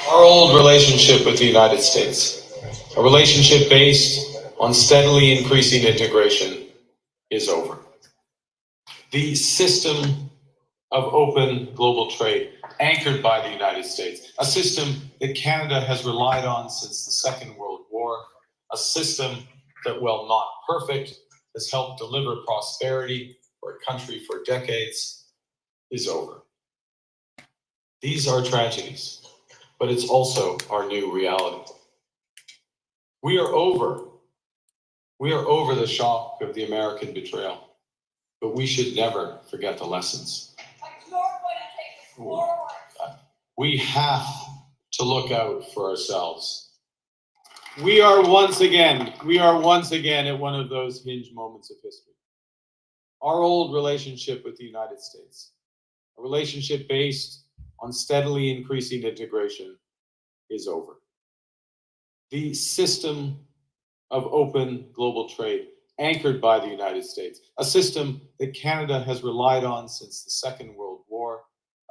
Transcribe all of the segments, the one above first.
Our old relationship with the United States, a relationship based on steadily increasing integration, is over. The system of open global trade, anchored by the United States, a system that Canada has relied on since the Second World War, a system that, while not perfect, has helped deliver prosperity for a country for decades, is over. These are tragedies, but it's also our new reality. We are over. We are over the shock of the American betrayal, but we should never forget the lessons. We have to look out for ourselves. We are once again, we are once again at one of those hinge moments of history. Our old relationship with the United States, a relationship based on steadily increasing integration, is over. The system of open global trade, anchored by the United States, a system that Canada has relied on since the Second World War,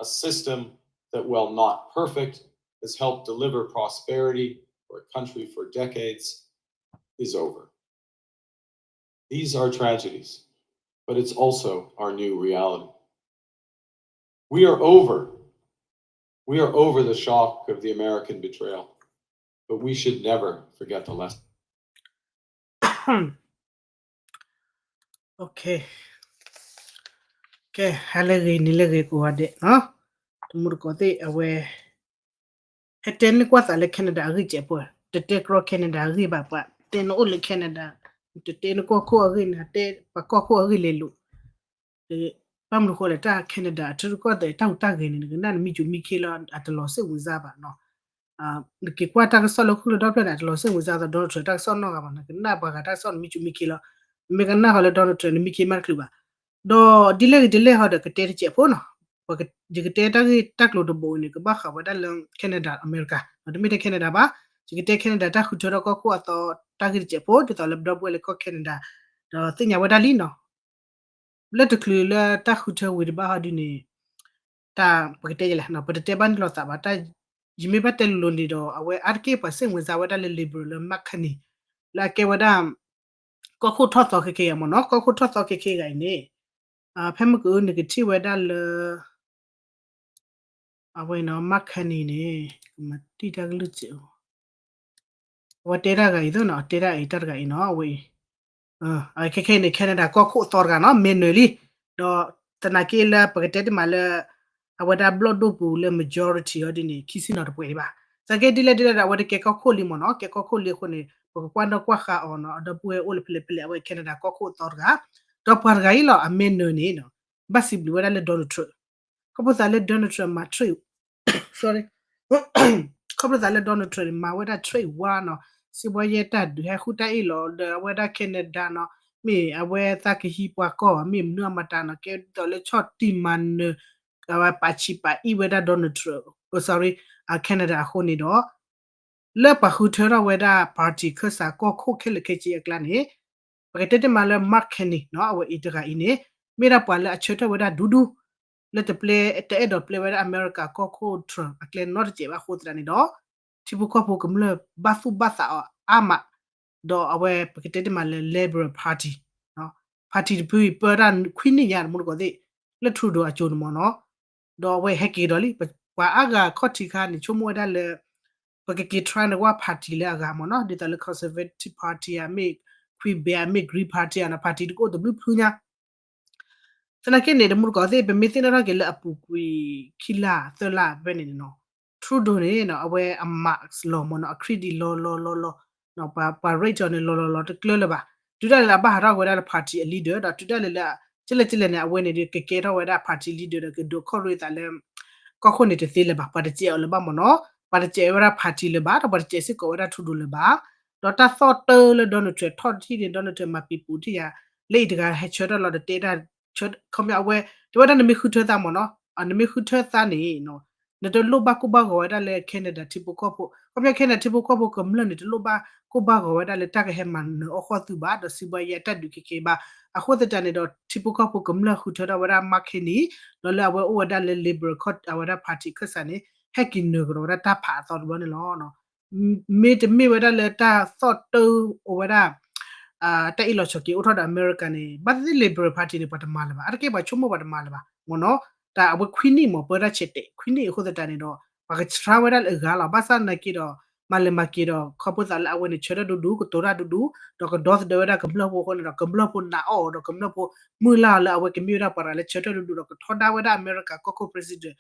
a system that, while not perfect, has helped deliver prosperity for a country for decades, is over. These are tragedies, but it's also our new reality. We are over. We are over the shock of the American betrayal, but we should never forget the lesson. Okay. ကဲ ဟါလၢအဂ့ၤ နံၤလၢအဂ့ၤကိးဂၤဒဲးနီၤ, တမူတကိးသ့ၣ်အဝဲ ဟဲတဲန့ၢ်ကွၢ်သးလၢ Canada အဂ့ၢ်စဲးဖိ, တတဲကြီ Canada အဂ့ၢ်ဘၣ်ပှၤ, တဲနအိၣ်လၢ Canada, တတဲနကီၢ်ခိၣ်အဂ့ၢ်န့ၣ် တဲပှၤကီၢ်ခိၣ်အဂ့ၢ်လဲၤလိာ်, ဘၣ်မနုၤဃိလဲၣ် တၢ် Canada အထံရူၢ်ကီၢ်သဲး တၢ်ဟူးတၢ်ဂဲၤန့ၣ် နကနၣ်နမ့ၢ်စူၤမ့ၢ်ခ့လီၤ အတလီၤစ့ၣ်ဝံၤစါဘၣ်နီၤ. နက့ၤကွၢ်တၢ်ကစီၣ်လၢဟီၣ်ခိၣ်လၢဒီဖျၢၣ်န့ၣ် အတလီၤစ့ၣ်ဝံၤစါသး Donald Trump တၢ်ကစီၣ်နီတဂၤဘၣ်, နကနၣ်ပှၤဂၤတၢ်ကစီၣ်နမ့ၢ်စူၤမ့ၢ်ခ့လီၤ, နမ့ၢ်ကနၣ်ဃီလၢ Donald Trump နမ့ၢ်ခ့မးတချုးဘၣ်. ဒီးဒ်လဲၣ်ဂ့ၤဒ်လဲၣ်ဟီဒီး ကတဲတစဲးဖိနီၤ, ယကတဲတၢ်ဂ့ၢ်တၢ်ကျိၤတဘိအံၤန့ၣ် ကဘၣ်ဃးဝဲဒၣ်လၢ Canada America တမ့ၢ်ထဲ Canada ဘၣ်, ယကတဲ Canada တၢ်ဃုထၢထီၣ်ကီၢ်ခိၣ်အသီတၢ်ဂ့ၢ်တစဲးဖိ ဒ်သိးလၢပဒီပုၢ်ဝဲၢ်လၢကီၢ် Canada ဒီးသ့ၣ်ညါဝဲဒၣ်လံနီၤ. လၢတချုးလၢတၢ်ဃုထၢဝံၤတဘၣ်ဟီဒုန့ၣ် တၢ်ပကတဲယလဲၣ်, ပတတဲဘၣ်န့ၢ်လိာ်သးဘၣ်, တၢ် ယမ့ၢ်ဘၣ်တဲလိၤလိၤန့ၣ်ဒီး အဝဲအါတက့ၢ်ပှၤစ့ၣ်ဝံၤစါဝဲဒၣ်လၢ liberal လၢ Mark Carney လၢအကဲဝဲဒၣ် ကီၢ်ခိၣ်ထီၣ်သီခဲခဲအံၤမ့ၢ်နီၤ, ကီၢ်ခိၣ်ထီၣ်သီခဲခဲဂၤအံၤန့ၣ် ဖဲမုၢ်ကနံၤကထံၣ်ဝဲဒၣ်လၢ အဝဲနီၤ Mark Carney န့ၣ် ကမၤတံာ်တၢ်ကလုၢ်စဲး အဝဲတဲတၢ်ဂၤအံၤသ့ၣ်နီၤ, တဲတၢ်အံၤတၢ်တဂၤအံၤနီၤ, အဝဲအံၤ ခဲခဲအံၤန့ၣ် Canada ကီၢ်ခိၣ်အသီတဂၤနီၤ, မ့ၢ်နၢၤလံ, ဒီးသနာ်က့လၢပကတဲတ့ၢ်မးလၢ အဝဲဒၣ်ဘျီၣ်ဒိၣ်ပူၤလၢ majority အီၤဒ်န့ၣ် ခံဆံနီၤတပှဲၤဒံးဘၣ်. သနာ်က့ဒ်လဲၣ်ဒ်လဲၣ်ဒီး အဝဲတကဲကီၢ်ခိၣ်လံမ့ၢ်နီၤ, ကဲကီၢ်ခိၣ်လံအဃိန့ၣ် ပကကွၢ်နီၣ်ကွၢ်ဃာ်အီၤနီၤ, အဒီပုၢ်ဝဲၢ်အိၣ်လၢဖဲလဲၣ်ဖဲလဲၣ်, အဝဲ Canada ကီၢ်ခိၣ်အသီတဂၤ, ဒီးပှၤတဂၤအံၤလီၤ အမ့ၢ်နၢၤန့ၣ်နီၤ ဘၣ်စံးဘျုးဝဲဒၣ်လၢ Donald Trump, ခီဖျိသးလၢ Donald Trump မၤ trade, sorry, ခီဖျိသးလၢ Donald Trump န့ၣ် မၤဝဲဒၣ် trade war နီၤ, စံးဘှီယဲၢ်တၢ်ဒုးဟဲဃုတၢ်အ့ၣ်လီၤဒီး အဝဲဒၣ် Canada နီၤ, မ့ၢ်အဝဲသးကဟံးပှၤကီၢ် မ့ၢ်မနုၤအမတၤနီၤ, ကဲဒ်သိးလၢဆီၣ်တံၢ်မၤနၢၤ အဝဲပာ်ဆံးပာ်အံၣ်ဝဲဒၣ် Donald Trump, sorry, Canada အဃိန့ၣ်ဒီး လၢပှၤဃုထၢထီၣ်ဝဲဒၣ် party ခၢၣ်စးကီၢ်ခိၣ်ခဲလၢာ်ခဲဆ့အကျါန့ၣ် ပကတဲတ့ၢ်မးလၢ Mark Carney နီၤ, အဝဲအံၤတဂၤအံၤန့ၣ် မ့ၢ်ဒၣ်ပှၤလၢအဆၢထၢၣ်ဝဲဒၣ်ဒူဒူ လၢတပျဲ တအဲၣ်ဒိးပျဲဝဲဒၣ်အမဲရကၤကီၢ်ခိၣ် Trump အကျဲနီတစဲးဘၣ်အဃိသတးန့ၣ်ဒီး ထံဖိကီၢ်ဖိကမျၢၢ်ဘၣ်သူၣ်ဘၣ်သးအီၤအါမး, ဒီးအဝဲပကတဲတ့ၢ်မးလၢ Liberal Party, party တဖုအံၤပၢတၢ်ခွံနံၣ်ညါတမူတကိးသ့ၣ် လၢ Trudeau အစိၤန့ၣ်မ့ၢ်နီၤ, ဒီးအဝဲဟဲက့ၤဒီးလံ, ပှၤအါဂၤခီၣ်ထံးခါန့ၣ် ဆိကမိၣ်ဝဲဒၣ်လၢ ပကက့ၤ try န့ၢ်ဝဲ party လၢအဂၤမ့ၢ်နီၤ, ဒ်သိးလၢ Conservative Party ဧါ, မ့ၢ် Quebec ဧါ, မ့ၢ် Green Party ဧါနီၤ, party တကအိၣ်တဘျုးဖုညါ သနာ်က့န့ၣ် တမူတကိးသ့ၣ် ပမ့ၢ်သ့ၣ်နီၣ်ထီၣ်က့ၤလၢအပူၤကွံာ်ခံလါသၢလါဖဲန့ၣ်န့ၣ်နီၤ, Trudeau န့ၣ် အဝဲအ mark လီၤမ့ၢ်နီၤ, အ credit လီၤလီၤလီၤလီၤ, ပှၤ rate အီၤန့ၣ် လီၤလီၤလီၤတကျၢၤလၢၤဘၣ်. တုၤဒၣ်လဲာ်လၢအဘၣ်ဟးထီၣ်ဝဲဒၣ်လၢ party အ leader ဒီးတုၤဒၣ်လဲာ်လၢ ကလဲၣ်ကလဲၣ်န့ၣ် အဝဲန့ၣ်ဒီးကကဲထီၣ်ဝဲဒၣ် party leader ဒီးကဒိးခီၣ်ရ့သးလၢ ကီၢ်ခိၣ်န့ၣ်တသ့လၢၤဘၣ်, ပှၤတစဲးအီၤလၢၤဘၣ်မ့ၢ်နီၤ, ပှၤတစဲးဝဲဒၣ် party လၢၤဘၣ်, ဒီးပှၤတစဲးစ့ၢ်ကီးဝဲဒၣ် Trudeau လၢၤဘၣ်, ဒီးတၢ်သီၣ်တၢလၢ Donald Trump ထီၣ်တထံၣ်န့ၣ် Donald Trump မၤပံၤပူၤထံၣ်ယၤ, လၢအံၤတဂၤဟဲဆၢထၢၣ်လီၤဒီးတဲတၢ် ခီပညီအဝဲ တဲဝဲဒၣ်နမ့ၢ်ဃုထၢသးမ့ၢ်နီၤ, နမ့ၢ်ဃုထၢသးန့ၣ် နတလိၣ်ဘၣ်ကိၢ်ဘၣ်ဂီၤဝဲဒၣ်လၢ Canada ထံဖိကီၢ်ဖိ, ခီပညီ Canada ထံဖိကီၢ်ဖိကမျၢၢ်န့ၣ် တလိၣ်ဘၣ်ကိၢ်ဘၣ်ဂီၤဝဲဒၣ်လၢတၢ်ကဟဲမၤနၢၤအီၣ်ဃီၣ်သုဘၣ် ဒီးစံးဘှါယဲတၢ်ဒုးခဲကဲဘၣ်. အဃိသတးန့ၣ်ဒီး ထံဖိကီၢ်ဖိကမျၢၢ်ဃုထၢထီၣ်ဝဲဒၣ် Mark Carney ဒီးလၢအဝဲအိၣ်ဝဲဒၣ်လၢ Liberal အဝဲဒၣ် party ခၢၣ်စးန့ၣ် ဟဲက့ၤနၢၤကဒီးဝဲဒၣ်တၢ်ဖးအသီတဘျီန့ၣ်လီၤ. မ့တမ့ၢ်ဝဲဒၣ်လၢတၢ်သီၣ်တၢ်အိၣ်ဝဲဒၣ် တၢ်အ့ၣ်လိာ်ဆိးက့အိၣ်ထီၣ်ဒီးအမဲရကၤန့ၣ် ဘၣ်သ့ၣ်သ့ၣ် Liberal Party န့ၣ် ပှၤတမၤလၢၤဘၣ်, အါတက့ၢ်ပှၤဆိကမိၣ်ပှၤတမၤလၢၤဘၣ်မ့ၢ်နီၤ. တၢ်အဝဲခွံနံၣ်မ့ၢ်ပၢတၢ်ဆဲးတဲာ် ခွံနံၣ်အဃိသတးန့ၣ်ဒီး ပှၤကဆှါဝဲဒၣ်လၢအဂၤလီၤ. ဘၣ်ဆၣ်နာ်က့ဒီး မၤလဲၤမၤက့ၤဒီး ခီဖျိသးလၢအဝဲန့ၣ် ဆၢထၢၣ်ဒူဒူ ကတိၤတၢ်ဒူဒူ ဒီးကဒီသဒၢဝဲဒၣ်ကမျၢၢ်ဖိအဃိန့ၣ်ဒီး ကမျၢၢ်ဖိနာ်အီၤဒီး ကမျၢၢ်ဖိမုၢ်လၢ်အီၤလၢအဝဲကမ့ၢ်ဝဲဒၣ်ပှၤတဂၤလၢဆၢထၢၣ်ဒူဒူဒီး ကထီဒါဝဲဒၣ်အမဲရကၤကီၢ်ခိၣ် president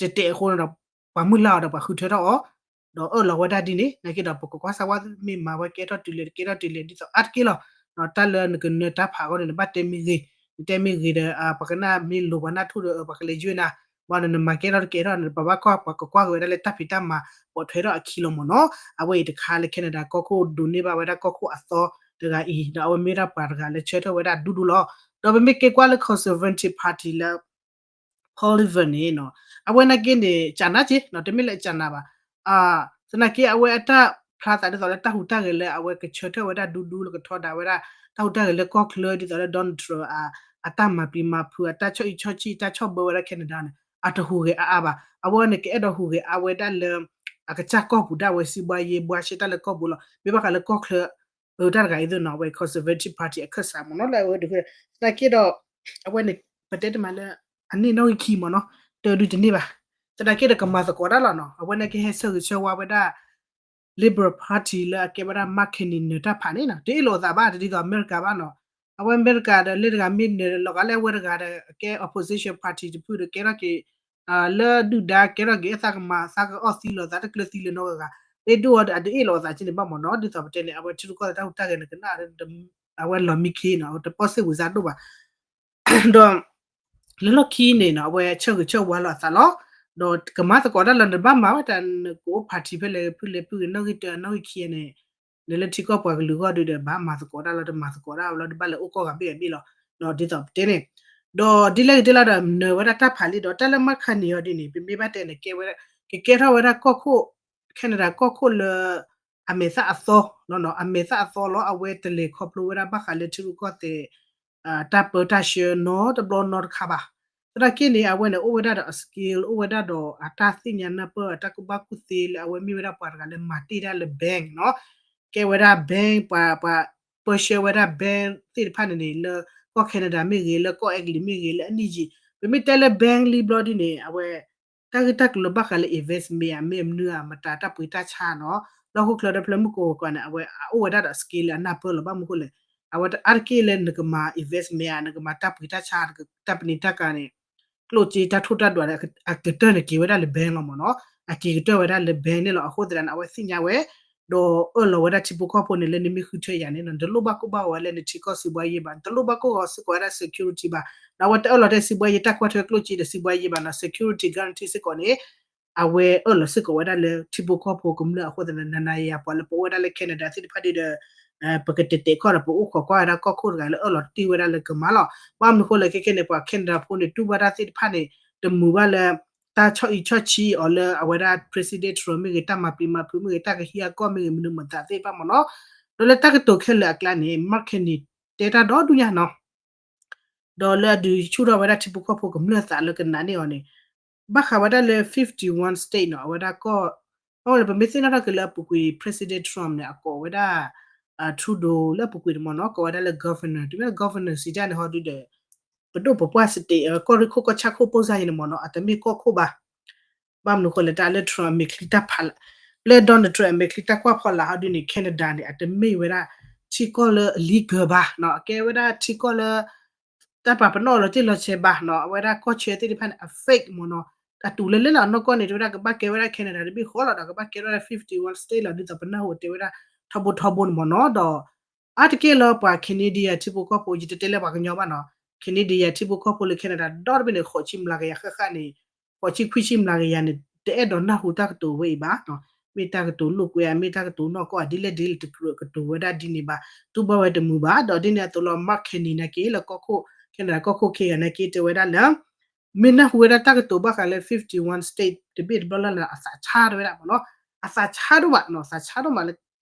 တဲတဲာ်အဃိန့ၣ်ဒီး ပှၤမုၢ်လၢ်အီၤဒီးပှၤဃုထၢထီၣ်အီၤ ဒီးအၢၣ်လီၤဝဲဒၣ်ဒ်န့ၣ် နာ်က့ဒီး ပကကွၢ်စၢ်ဝဲမ့ၢ်မၤဝဲကဲထီၣ်တုၤလဲၣ် တကဲထီၣ်တုၤလဲၣ် ဒ်သိးအါတက့ၢ်လီၤ. တၢ်လၢနကနၢၤတၢ်ဖးအဂီၢ်န့ၣ် နဘၣ်တဲမ့ၢ်ဂ့ၤ, နတဲမ့ၢ်ဂ့ၤဒီး ပှၤကနၣ်မ့ၢ်လိၤပှၤနၢ်ထူၣ်ဒီး ပှၤကလဲၤယွ့နၤ, ဘၣ်ဒီးနမၤကဲထီၣ်တကဲထီၣ်န့ၣ် ပဘၣ်ကွၢ်ပှၤကကွၢ်က့ၤဝဲဒၣ်လၢတၢ်ဖံးတၢ်မၤပိာ်ထွဲထီၣ်အခံလီၤမ့ၢ်နီၤ. အဝဲအံၤတခါလၢ Canada ကီၢ်ခိၣ်ဒိးန့ၢ်ဘၣ်ဝဲဒၣ်ကီၢ်ခိၣ်အသီတဂၤအံၤ ဒီးအဝဲမ့ၢ်ဝဲဒၣ်ပှၤတဂၤလၢဆၢထၢၣ်ဝဲဒၣ်ဒူဒူလီၤ. ဒီးပမ့ၢ်က့ၤကွၢ်လၢ Conservative Party လၢ Oliver န့ၣ်နီၤ အဝဲနာ်က့န့ၣ် ကၠးနါက့နီၤ တမ့ၢ်လၢအကၠးနါဘၣ်. သနာ်က့အဝဲအတၢ်ဖျါသးဒ်သိးလၢတၢ်ဟူးတၢ်ဂဲၤလၢအဝဲကဆၢထၢၣ်ဝဲဒၣ်ဒူဒူလၢကထီဒါဝဲဒၣ် တၢ်ဟူးတၢ်ဂဲၤလၢကီၢ်ချၢဒ်သိးလၢ Donald Trump အတၢ်မၤပျံၤမၤဖုး အတၢ်ဆီၣ်အံၣ်ဆီၣ်ဆံၣ် တၢ်ဆီၣ်ဘၢဝဲဒၣ် Canada န့ၣ် အတဟူးဂဲၤအါအါဘၣ်. အဝဲန့ၣ်ကအဲၣ်ဒိးဟူးဂဲၤအါဝဲဒၣ်လၢ အကစၢ်ကီၢ်ပူၤဒၣ်ဝဲ စံးဘှါယ့ ဘှါရှဲတၢ်လၢကီၢ်ပူၤလီၤ. မ့ၢ်ဘၣ်ဃးလၢကီၢ်ချၢ အတၢ်တဂၤအံၤသ့ၣ်နီၤ အဝဲ Conservative Party အခၢၣ်စးမ့ၢ်နီၤ လၢအဝဲဒၣ် သနာ်က့ဒီး အဝဲန့ၣ် ပတဲတမံၤလၢ အန့ၢ်နီၣ်ဂံၢ်ခံမ့ၢ်နီၤ တၢ်ဒုးတန့ၢ်ဘၣ်. သနာ်က့ဒီးကမၤသကိးတၢ်လီၤနီၤ အဝဲနာ်က့ဟဲဆၢဂ့ၤဆၢဝါဝဲဒၣ် Liberal Party လၢအကဲဝဲဒၣ် Mark Carney နၢၤတၢ်ဖးန့ၣ်နီၤ တအ့ၣ်လိာ်အသးဘၣ် တဒ်သိးအမဲရကၤဘၣ်နီၤ. အဝဲအမဲရကၤဒီးလၢတဂၤမ့ၢ်နၢၤလီၤဂာ်လၢအဝဲတဂၤဒီး အကဲ opposition party တဖုဒီးကဲထီၣ်က့ၤ လၢဒုၣ်ဒါကဲထီၣ်က့ၤအသးကမၤသးကအီၣ်သံလိာ်သးတကျၢၤသံလၢၤနီတဂၤဂၤ အ့ၣ်ဒိၣ်အီၤဒီးအတအ့ၣ်လိာ်အသးက့န့ၣ်ဘၣ်မ့ၢ်နီၤ ဒ်သိးပတဲန့ၣ် အဝဲထံရူၢ်ကီၢ်သဲးတၢ်ဟူးတၢ်ဂဲၤန့ၣ်ကနၣ် အဝဲလီၤမံခ့နီၤ အဝဲတပီၢ်စ့ၢ်ဝံၤစၢ်ဒိၣ်ဘၣ် ဒီး လၢလီၢ်ခံန့ၣ်နီၤ အဝဲဆၢဂ့ၤဆၢဝါလီၤအသးလီၤ. ဒီးကမၤသကိးတၢ်လီၤ နဘၣ်မၤဝဲတၢ်နကအိၣ် party ဖဲလဲၣ်ဖုလဲၣ်ဖုဂ့ၤ နီၣ်ဂံၢ်တၢ နီၣ်ဂံၢ်ခံန့ၣ် နလၢထံကီၢ်ပှၤကလုာ်ဂီၢ်ဒုးဒီး ဘၣ်မၤသကိးတၢ်လီၤ တမၤသကိးတၢ်လီၤ တဘၣ်လဲၤအိၣ်ကီၢ်ဂၤဘ့ၣ်ဂၤဘ့ၣ်လီၤ. ဒ်သိးပတဲန့ၣ် ဒီးဒ်လဲၣ်ဂ့ၤဒ်လဲၣ်ဒီး နၢၤဝဲဒၣ်တၢ်ဖးလံဒီး တၢ်လၢ Mark Carney အီၤဒ်န့ၣ် ပမ့ၢ်ဘၣ်တဲန့ၣ် ကဲဝဲ ကကဲထီၣ်ဝဲဒၣ်ကီၢ်ခိၣ် Canada ကီၢ်ခိၣ်လၢ အမဲာ်သၣ်အသီ အမဲာ်သၣ်အသီလီၤ အဝဲတလဲၤခီဖျိဝဲဒၣ်ဘၣ်ဃးလၢထံရူၢ်ကီၢ်သဲး တၢ်ပၢတၢ်ဆှၢနီတဘျီနီတခါဘၣ်. သနာ်က့န့ၣ် အဝဲန့ၣ် အိၣ်ဝဲဒၣ်ဒီးအ skill အိၣ်ဝဲဒၣ်ဒီးအတၢ်သ့ၣ်ညါနၢ်ပၢၢ် အတၢ်ကူၣ်ဘၣ်ကူၣ်သ့လၢအဝဲမ့ၢ်ဝဲဒၣ်ပှၤတဂၤလၢမၤတ့ၢ်တၢ်လၢ bank နီၤ ကဲဝဲဒၣ် bank ပှၤ ပှၤပၢဆှၢဝဲဒၣ် bank သ့ၣ်တဖၣ်န့ၣ်န့ၣ် လၢကီၢ် Canada မ့ၢ်ဂ့ၤ လၢကီၢ်အဲကလံးမ့ၢ်ဂ့ၤ လၢအနံၣ်ယံာ် ပမ့ၢ်တဲလၢ bank လံဘျီဒ်န့ၣ် အဝဲ တၢ်ဂ့ၢ်တၢ်ကျိၤဘၣ်ဃးလၢ investment မ့ၢ်မနုၤဧါ မတၤတၢ်ပှ့ၤတၢ်ဆါနီၤ လၢဟီၣ်ခိၣ်ချၢဒီဖျၢၣ်မုၢ်ကိးဂၤန့ၣ် အဝဲအအိၣ်ဝဲဒၣ်ဒီး skill လၢအနၢ်ပၢၢ်လီၤ ဘၣ်မနုၤဃိလဲၣ် အဝဲအါတက့ၢ်လၢနကမၤ investment ဧါ နကမၤတၢ်ပှ့ၤတၢ်ဆါ တၢ်ပနံာ်တၢ်ကၤန့ၣ် ကျိၣ်စ့တၢ်ထိၣ်တၢ်ဒွးန့ၣ် အကတၢၢ်န့ၣ်က့ၤဝဲဒၣ်လၢ bank လီၤမ့ၢ်နီၤ အက့ၤကတၢၢ်ဝဲဒၣ်လၢ bank န့ၣ်လီၤ. အဃိသတးန့ၣ် အဝဲသ့ၣ်ညါဝဲ ဒီးအၢၣ်လီၤဝဲဒၣ်ထံဖိကီၢ်ဖိန့ၣ် လၢနမ့ၢ်ဃုထၢယၤန့ၣ် နတလိၣ်ဘၣ်ကိၢ်ဘၣ်ဂီၤဝဲလၢနထံကီၢ်စံးဘှါယ့ဘၣ် နတလိၣ်ဘၣ်ကိၢ်ဂီၤစ့ၢ်ကီးဝဲဒၣ် security ဘၣ် ဒီးအဝဲတအၢၣ်လီၤတဲစံးဘှါယ့ တၢ်ကွၢ်ထွဲကျိၣ်စ့ဒီး security guarantee စ့ၢ်ကီးန့ၣ် အဝဲအၢၣ်လီၤစ့ၢ်ကီးဝဲဒၣ်လၢထံဖိကီၢ်ဖိကမျၢၢ်အဃိသတးန့ၣ် နၤနၤယၤယၤ ပှၤလၢပအိၣ်ဝဲဒၣ်လၢ Canada သ့ၣ်တဖၣ်ဒ်ဒီး ပကတဲာ်တဲာ်ခီၣ်ဒီး ပအိၣ်ခိးကွၢ်ဝဲဒၣ်ကီၢ်ခိၣ်တဂၤလၢအၢၣ်လီၤတ့ၢ်ဝဲဒၣ်လၢကမၤလီၤ. ဘၣ်မနုၤဃိလဲၣ် ခဲခဲန့ၣ် ပှၤ Canada ဖိန့ၣ် တူၢ်ဘၣ်တၢ်သ့ၣ်တဖၣ်န့ၣ် တမုာ်ဘၣ်လၢ တၢ်ဆီၣ်အံၣ်ဆီၣ်ဆံးအီၤလၢအဝဲဒၣ် President Trump မ့ၢ်ဂ့ၤ တၢ်မၤပျံၤမၤဖုးမ့ၢ်ဂ့ၤ တၢ်ကဟံးအကီၢ်မ့ၢ်ဂ့ၤ မနုၤမတၤသ့ၣ်တဖၣ်မ့ၢ်နီၤ ဒီးလၢတၢ်ကတိၤခဲလၢာ်အကျါန့ၣ် Mark Carney တဲတၢ်ဒီဒူၣ်ညါနီၤ ဒီးလၢအဒုးဆူၣ်ထီၣ်ဝဲဒၣ်ထံဖိကီၢ်ဖိကမျၢၢ်သးလၢကနာ်န့ၢ်အီၤန့ၣ် ဘၣ်ဃးဝဲဒၣ်လၢ fifty-one state နီၤ အဝဲဒၣ်ကီၢ် အဝဲလၢပမ့ၢ်သ့ၣ်နီၣ်ထီၣ်က့ၤလၢအပူၤကွံာ် President Trump န့ၣ် အကိးဝဲဒၣ် Trudeau လၢအပူၤကွံာ်န့ၣ်မ့ၢ်နီၤ ကိးဝဲဒၣ်လၢ governor တမ့ၢ်လၢ governor စံးတၢ်န့ၣ်ဟီဒုဒီး ပဒိၣ်ပပှၢ် state ကီၢ်ရ့ၣ်ခိၣ်ကီၢ်ဆၣ်ခိၣ်ပိၢ်စၢ်ယံၤန့ၣ်မ့ၢ်နီၤ အတမ့ၢ်ကီၢ်ခိၣ်ဘၣ် ဘၣ်မနုၤဃိလဲၣ် တၢ်လၢ Trump အမဲာ်ချံတၢ်ဖးလၢ လၢ Donald Trump အမဲာ်ချံတၢ်ကွၢ်ဖီလာ်ဟီဒုန့ၣ် Canada န့ၣ် အတမ့ၢ်ဝဲဒၣ် ထံကီၢ်လၢ illegal ဘၣ်နီၤ အကဲဝဲဒၣ်ထံကီၢ်လၢ တၢ်ပာ်ပနီၣ်လီၤတံၢ်လီၤဆဲးဘၣ်နီၤ အဝဲဒၣ်ကီၢ်ဆၢသ့ၣ်တဖၣ်န့ၣ် အ fake မ့ၢ်နီၤ အတူၢ်လၢလၢလီၤ အနီၢ်ကီၢ်န့ၣ် တဲဝဲဒၣ်ကဘၣ်ကဲဝဲဒၣ် Canada တဘ့ၣ်ဃီလီၤဒီး ကဘၣ်ကဲထီၣ်ဝဲဒၣ် fifty-one state လီၤ ဒ်သိးပနၢ်ဟူတဲဝဲဒၣ်ထီဘိထီဘိန့ၣ်မ့ၢ်နီၤ ဒီး အါတက့ၢ်လၢပှၤ Canadian ထံဖိကီၢ်ဖိ ယတတဲလၢပှၤကညီဘၣ်နီၤ Canadian ထံဖိကီၢ်ဖိလၢ Canada ဒီတဘ့ၣ်န့ၣ် ဃိးဆံမျးကယၤဃၣ်ဃၣ်န့ၣ် ဃိးဆံခွံဆံမျးကယၤန့ၣ် တအဲၣ်ဒိးနၢ်ဟူတၢ်ကတိၤဝဲအံၤဘၣ် မ့ၢ်တၢ်ကတိၤလိာ်ကွဲဧါ မ့ၢ်တၢ်ကတိၤနီၢ်ကီၢ်ဧါ ဒ်လဲၣ်ဒ်လဲၣ်တကြၢးကတိၤဝဲဒၣ်ဒ်န့ၣ်ဘၣ် တူၢ်ဘၣ်ဝဲတမုာ်ဘၣ် ဒီးဒ်န့ၣ်အသိးလီၤ Mark Carney နာ်က့လၢကီၢ်ခိၣ် Canada ကီၢ်ခိၣ်ခံဂၤနာ်က့တဲဝဲဒၣ်လၢ မ့ၢ်နၢ်ဟူဝဲဒၣ်တၢ်ကတိၤဘၣ်ဃးလၢ fifty-one state တဘ့ၣ်တဘျီလၢ်လၢ် အသးဆါတဝဲဒၣ်မ့ၢ်နီၤ အသးဆါဒိၣ်မးနီၤ သးဆါဒိၣ်မးလၢ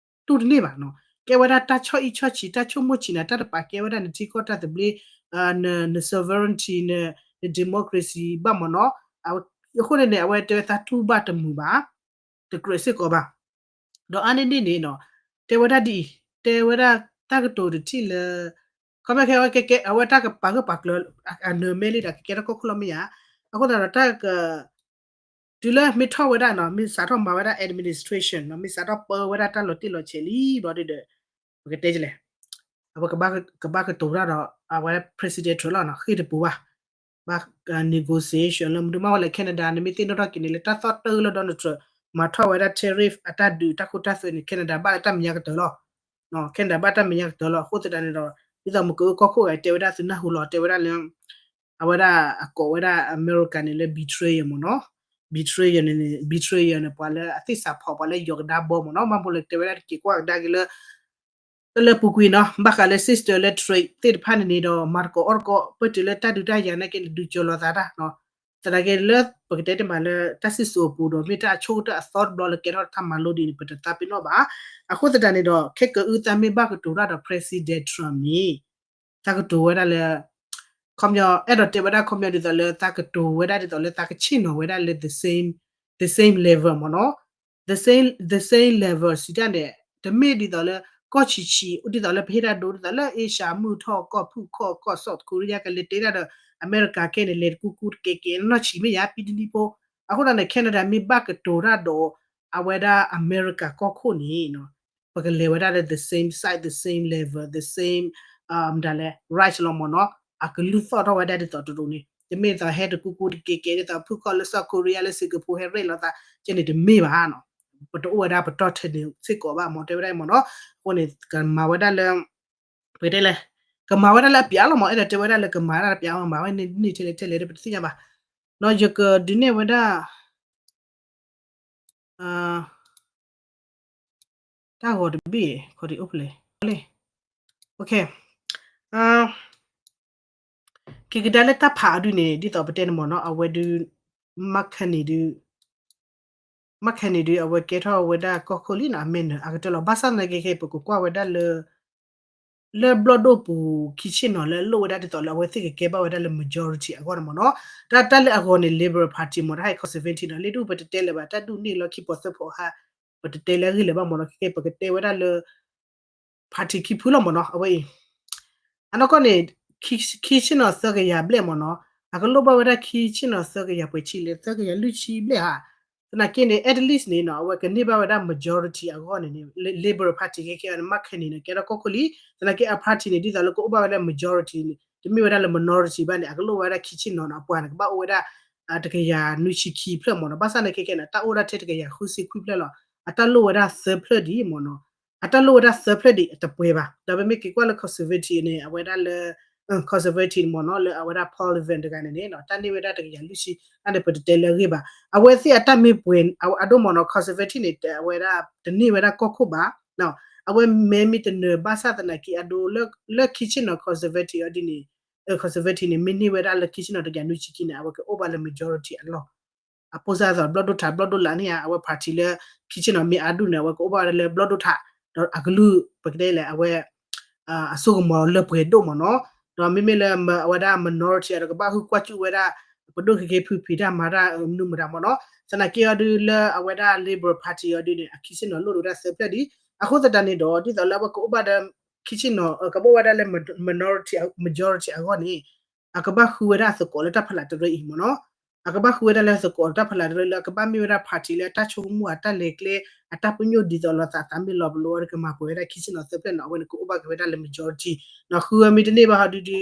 တူၢ်တန့ၢ်ဘၣ်နီၤ ကဲဝဲဒၣ်တၢ်ဆီၣ်အံၣ်ဆီၣ်ဆံး တၢ်ဆိကမိၣ်ဆံးနၤ တၢ်တပာ်ကဲဝဲဒၣ်နထံကီၢ်တၢ်သဘျ့ န sovereignty န န democracy ဘၣ်မ့ၢ်နီၤ အဝဲ အဃိန့ၣ်န့ၣ် အဝဲတဲဝဲသးတူၢ်ဘၣ်တမုာ်ဘၣ်, တကြၢးစ့ၢ်ကီးဘၣ်. ဒီးအါန့ၢ်ဒ်န့ၣ်နီၤ, တဲဝဲဒၣ်ဒ်အံၤ, တဲဝဲဒၣ်တၢ်ကတိၤတထံၣ်လၢ ခီပညီခဲအဝဲကဲကဲ အဝဲတၢ်ကပာ်ဂၢၢ်ပာ်ကျၢၤ အနၢၤမဲလံဒီး ကကဲထီၣ်ကီၢ်ခိၣ်လီၤမ့ၢ်ဧါ. အဃိသတးဒီးတၢ်က တုၤလၢမ့ၢ်ထီၣ်ဝဲဒၣ်နီၤ, မ့ၢ်စးထီၣ်မၤဝဲဒၣ် administration နီၤ, မ့ၢ်စးထီၣ်ပၢဝဲဒၣ်တၢ်လီၤတံၢ်လီၤဆဲးလံဘျီဒုဒီး ပကတဲလဲၣ်, အဝဲကဘၣ်ကတိၤတၢ်ဒီး အဝဲ President Trump လီၤနီၤ, ဃ့ၢ်တပူၤဘၣ်, ဘၣ် negotiation လၢမနုၤမးဝဲလဲၣ် Canada န့ၣ် မ့ၢ်သ့ၣ်နီၣ်ထီၣ်က့ၤန့ၣ် လၢတၢ်သီၣ်တၢၢ်လၢ Donald Trump မၤထီၣ်ဝဲဒၣ် tariff အတၢ်ဒုးတၢ်ခိတၢ်သွဲန့ၣ် Canada ဘၣ်လၢတၢ်မဲာ်ညါကတၢၢ်လီၤ. Canada ဘၣ်တၢ်မဲာ်ညါကတၢၢ်လီၤ. အဃိသတးန့ၣ်ဒီး ဒ်သိးမ့ၢ်ကအိၣ်ကီၢ်ခိၣ်ဂၤ တဲဝဲဒၣ်သုနၢ်ဟူလီၤ တဲဝဲဒၣ်လၢ အဝဲဒၣ်အကိးဝဲဒၣ် America န့ၣ်လၢ betrayal မ့ၢ်နီၤ, betrayal န့ၣ် betrayal န့ၣ် ပှၤလၢအသ့ၣ်စးဖီၣ် ပှၤလၢယီၤကဒါဘီမ့ၢ်နီၤ, ဘၣ်မနုၤလဲၣ် တဲဝဲဒၣ်တက့ၤကွၢ်ကဒါက့ၤလၢ တၢ်လၢပူၤကွံာ်နီၤ, ဘၣ်ဃးလၢ sister လၢ trade သ့ၣ်တဖၣ်န့ၣ်န့ၣ်ဒီး မၤသကိးအီၣ်သကိး ပၢၢ်တုၤလၢတၢ်ဒုးတၢ်ယၤနာ်က့န့ၣ် ဒုးကၠီၤလီၤသးတၢ်နီၤ, သနာ်က့လၢပကတဲတမံၤလၢတၢ်စံၣ်စိၤအပူၤဒီး မ့ၢ်တၢ်အဆိကတၢၢ်အသီတဘျီလၢကဲထီၣ်တၢ်မၤလိဒ်န့ၣ် ပတသးပ့ၤနီၣ်ဘၣ်. အဃိသတးန့ၣ်ဒီး ခဲကၢအုသးမ့ၢ်ဘၣ်ကတိၤတၢ်ဒီး President Trump န့ၣ် သးကတိၤဝဲဒၣ်လၢ ခီပညီ အဲၣ်ဒိးတဲဝဲဒၣ်ခီပညီဒ်သိးလၢ သးကတိၤဝဲဒၣ်ဒ်သိးလၢ သးကဆ့ၣ်နီၤဝဲဒၣ်လၢ the same, the same level မ့ၢ်နီၤ, the same, the same level စံးတၢ်န့ၣ် တမ့ၢ်ဒ်သိးလၢ ကီၢ်ဆံးဆံး ဒ်သိးလၢပဟ့ၣ်တၢ်ဒိ ဒ်သိးလၢ Asia မုၢ်ထီၣ်ကီၢ်ဖုၣ်ခီၣ်ကီၢ် South Korea ကလဲၤတဲတၢ်ဒီး အမဲရကၤခဲန့ၣ် လဲၤတကူကူတကဲကဲနီၢ်ဆံးမ့ၢ်ယါ ပံတနံၤဖိ, အဃိသတးန့ၣ် Canada မ့ၢ်ဘၣ်ကတိၤတၢ်ဒီး အဝဲဒၣ်အမဲရကၤကီၢ်ခိၣ်န့ၣ် ပကလဲၤဝဲဒၣ်လၢ the same side, the same level, the same မတၤလဲၣ် rights လီၤမ့ၢ်နီၤ, အကလုၢ်သီၣ်ထီၣ်ဝဲဒၣ်ဒ်သိးတရူးန့ၣ် တမ့ၢ်သိးဟဲတကူကူတကဲကဲဒ်သိးဖုၣ်ခီၣ်လၢ South Korea လၢ Singapore ဟဲရဲၣ်လီၤသး ကဲန့ၣ်တမ့ၢ်ဘၣ်နီၤ, ပတအိၣ်ဝဲဒၣ်ပတီၢ်ထဲန့ၣ်စ့ၢ်ကီးဘၣ်မ့ၢ် တဲဝဲဒၣ်မ့ၢ်နီၤ, အဃိန့ၣ် ကမၤဝဲဒၣ်လၢ ပကတဲလဲၣ်, ကမၤဝဲဒၣ်လၢအပျးလီၤမ့ၢ် အဲၣ်ဒိးတဲဝဲဒၣ်လၢကမၤဝဲဒၣ်လၢပျးမ့ၢ် မၤဝဲန့ၣ်ထဲလဲၣ်ထဲလဲၣ်ပတသ့ၣ်ညါဘၣ်, ဒီးယကဒုးနဲၣ်ဝဲဒၣ် တၢ်ဂီၤတဘ့ၣ် ခီဒံးအိၣ်ဖျဲၣ်လံ, က့ၤကဒါလၢတၢ်ဖးအီၤဒုန့ၣ် ဒ်သိးပတဲန့ၣ်မ့ၢ်နီၤ အဝဲဒု မခန့ၣ်ဒု မခန့ၣ်ဒု အဝဲကဲထီၣ်ဝဲဒၣ်ကီၢ်ခိၣ်လံနီၤ အမဲာ်နၢၤအကတၢၢ်လီၤ. ဘၣ်ဆၣ်သနာ်က့ခဲ ပကကွၢ်ဝဲဒၣ်လၢ လၢဘျီၣ်ဒိၣ်ပူၤခံဆ့ၣ်နီၤလၢအလိၣ်ဝဲဒၣ်ဒ်သိးလၢအဝဲသ့ၣ်ကကဲဘၣ်ဝဲဒၣ်လၢ majority အဂီၢ်န့ၣ်မ့ၢ်နီၤ, တၢ်တၢ်လၢအဂီၢ်န့ၣ် Liberal Party မ့ၢ်တဟါ Conservative နီၤ လၢဒုပတတဲလၢၤဘၣ် တၢ်ဒုးန့ၢ်လီၤခံပီၤသၢဖီဟါ ပတတဲလၢအဂ့ၢ်လၢၤဘၣ်မ့ၢ်နီၤ ခဲကဲ ပကတဲဝဲဒၣ်လၢ party ခံဖုလီၤမ့ၢ်နီၤ အဝဲအံၤ အနီၢ်ကီၢ်န့ၣ် ခံဆ့ၣ်နီၤသၢကယၤဘျဲၣ်မ့ၢ်နီၤ အကလိၣ်ဘၣ်ဝဲဒၣ်ခံဆ့ၣ်နီၤသၢကယၤပှဲၤဆံလဲၣ် သၢကယၤလွံၢ်ဆံဘျဲၣ်ဧါ, သနာ်က့န့ၣ် at least န့ၣ်နီၤ အဝဲကန့ၢ်ဘၣ်ဝဲဒၣ် majority အဂီၢ်န့ၣ်န့ၣ် Liberal Party ခဲကဲန့ၣ် မခန့ၣ်န့ၣ် ကဲထီၣ်ကီၢ်ခိၣ်လံ, သနာ်က့အ party န့ၣ် ဒ်သိးလၢကအိၣ်ဘၣ်ဝဲဒၣ် majority န့ၣ် တမ့ၢ်ဝဲဒၣ်လၢ minority ဘၣ်န့ၣ် အကလိၣ်ဝဲဒၣ်ခံဆ့ၣ်နီၤနီၤ အပှၤန့ၣ် ကဘၣ်အိၣ်ဝဲဒၣ် တကယၤနွံဆံခံဖျၢၣ်မ့ၢ်နီၤ ဘၣ်ဆၣ်သနာ်က့ခဲန့ၣ် အတၢ်အိၣ်ဒၣ်ထဲတကယၤဃုဆံခွံဖျၢၣ်လီၤ, အတၢ်လိၣ်ဝဲဒၣ်သၢဖျၢၣ်ဒံးမ့ၢ်နီၤ အတၢ်လိၣ်ဝဲဒၣ်သၢဖျၢၣ်ဒံး အတပှဲၤဘၣ်. ဒီးပမ့ၢ်က့ၤကွၢ်လၢ conservative န့ၣ် အဝဲဒၣ်လၢ conservative မ့ၢ်နီၤ လၢအဝဲဒၣ် Paul Ryan တဂၤန့ၣ်န့ၣ် တၢ်န့ၢ်ဝဲဒၣ်တကယၤလွံၢ်ဆံ တၢ်န့ၣ် ပတတဲလၢအဂ့ၢ်ဘၣ်. အဝဲသ့ၣ်အတၢ်မ့ၢ်ပှဲၤ အဒိၣ်မ့ၢ်နီၤ conservative န့ၣ် အဝဲဒၣ် တန့ၢ်ဝဲဒၣ်ကီၢ်ခိၣ်ဘၣ်. အဝဲမဲမ့ၢ်တနၢၤဘၣ်ဆၣ်သနာ်က့အဒိ လၢခံဆ့ၣ်နီၤ conservative အီၤဒ်န့ၣ် conservative န့ၣ် မ့ၢ်န့ၢ်ဝဲဒၣ်လၢခံဆ့ၣ်နီၤတကယၤနွံဆံခံန့ၣ် အဝဲကအိၣ်ဘၣ်လၢ majority အလီၢ် အပိစၢ်သိးဘျီၣ်ဒိၣ်ထး ဘျီၣ်ဒိၣ်လးန့ၣ်ဧါ အဝဲ party လၢ ခံဆ့ၣ်နီၤမ့ၢ်အါဒူၣ်န့ၣ် အဝဲကအိၣ်ဘၣ်ဝဲဒၣ်လၢဘျီၣ်ဒိၣ်ထး ဒီးအကလုၢ် ပကတဲလဲၣ် အဝဲ အစိကမီၤလၢပှဲၤဒိၣ်မ့ၢ်နီၤ ဒီးမ့မ့ၢ်လၢအဝဲဒၣ် minority အဒီးကဘၣ်ဟုကွၢ်စူၣ်ဝဲဒၣ် ပဒိၣ်ခဲကဲဖုဖံးတၢ်မၤတၢ်မနုၤမတၤမ့ၢ်နီၤ သနာ်က့အီၤဒုလၢအဝဲဒၣ် Liberal Party အီၤဒုန့ၣ် အခံဆ့ၣ်နီၤလိၣ်ဒိၣ်ဝဲဒၣ်သၢဖျၢၣ်ဒံး အဃိသတးန့ၣ်ဒီး ဒ်သိးလၢအဝဲကအိၣ်ဘၣ်ဒီး ခံဆ့ၣ်နီၤ ကဘၣ်အိၣ်ဝဲဒၣ်လၢ majority အဂီၢ်န့ၣ် အကဘၣ်ဃုဝဲဒၣ်သကိးလၢတၢ်ဖီလာ်တရၢအံၤမ့ၢ်နီၤ အကဘၣ်ဃုဝဲဒၣ်လၢသကိးတၢ်ဖီလာ်တရၢလၢအကဘၣ်မ့ၢ်ဝဲဒၣ် party လၢအတၢ်ဆိကမိၣ်အတၢ်လဲၤကျဲ အတၢ်ပညိၣ်ဒ်သိးလီၤသးသးမ့ၢ်လီၤပလိာ်အီၤဒီးကမၤပှဲၤဝဲဒၣ်ခံဆ့ၣ်နီၤသၢဖျၢၣ်နီၤ အဝဲန့ၣ်ကအိၣ်ဘၣ်က့ၤဝဲဒၣ်လၢ majority နီၤ ဃုဝဲမ့ၢ်တန့ၢ်ဘၣ်ဟီဒုဒု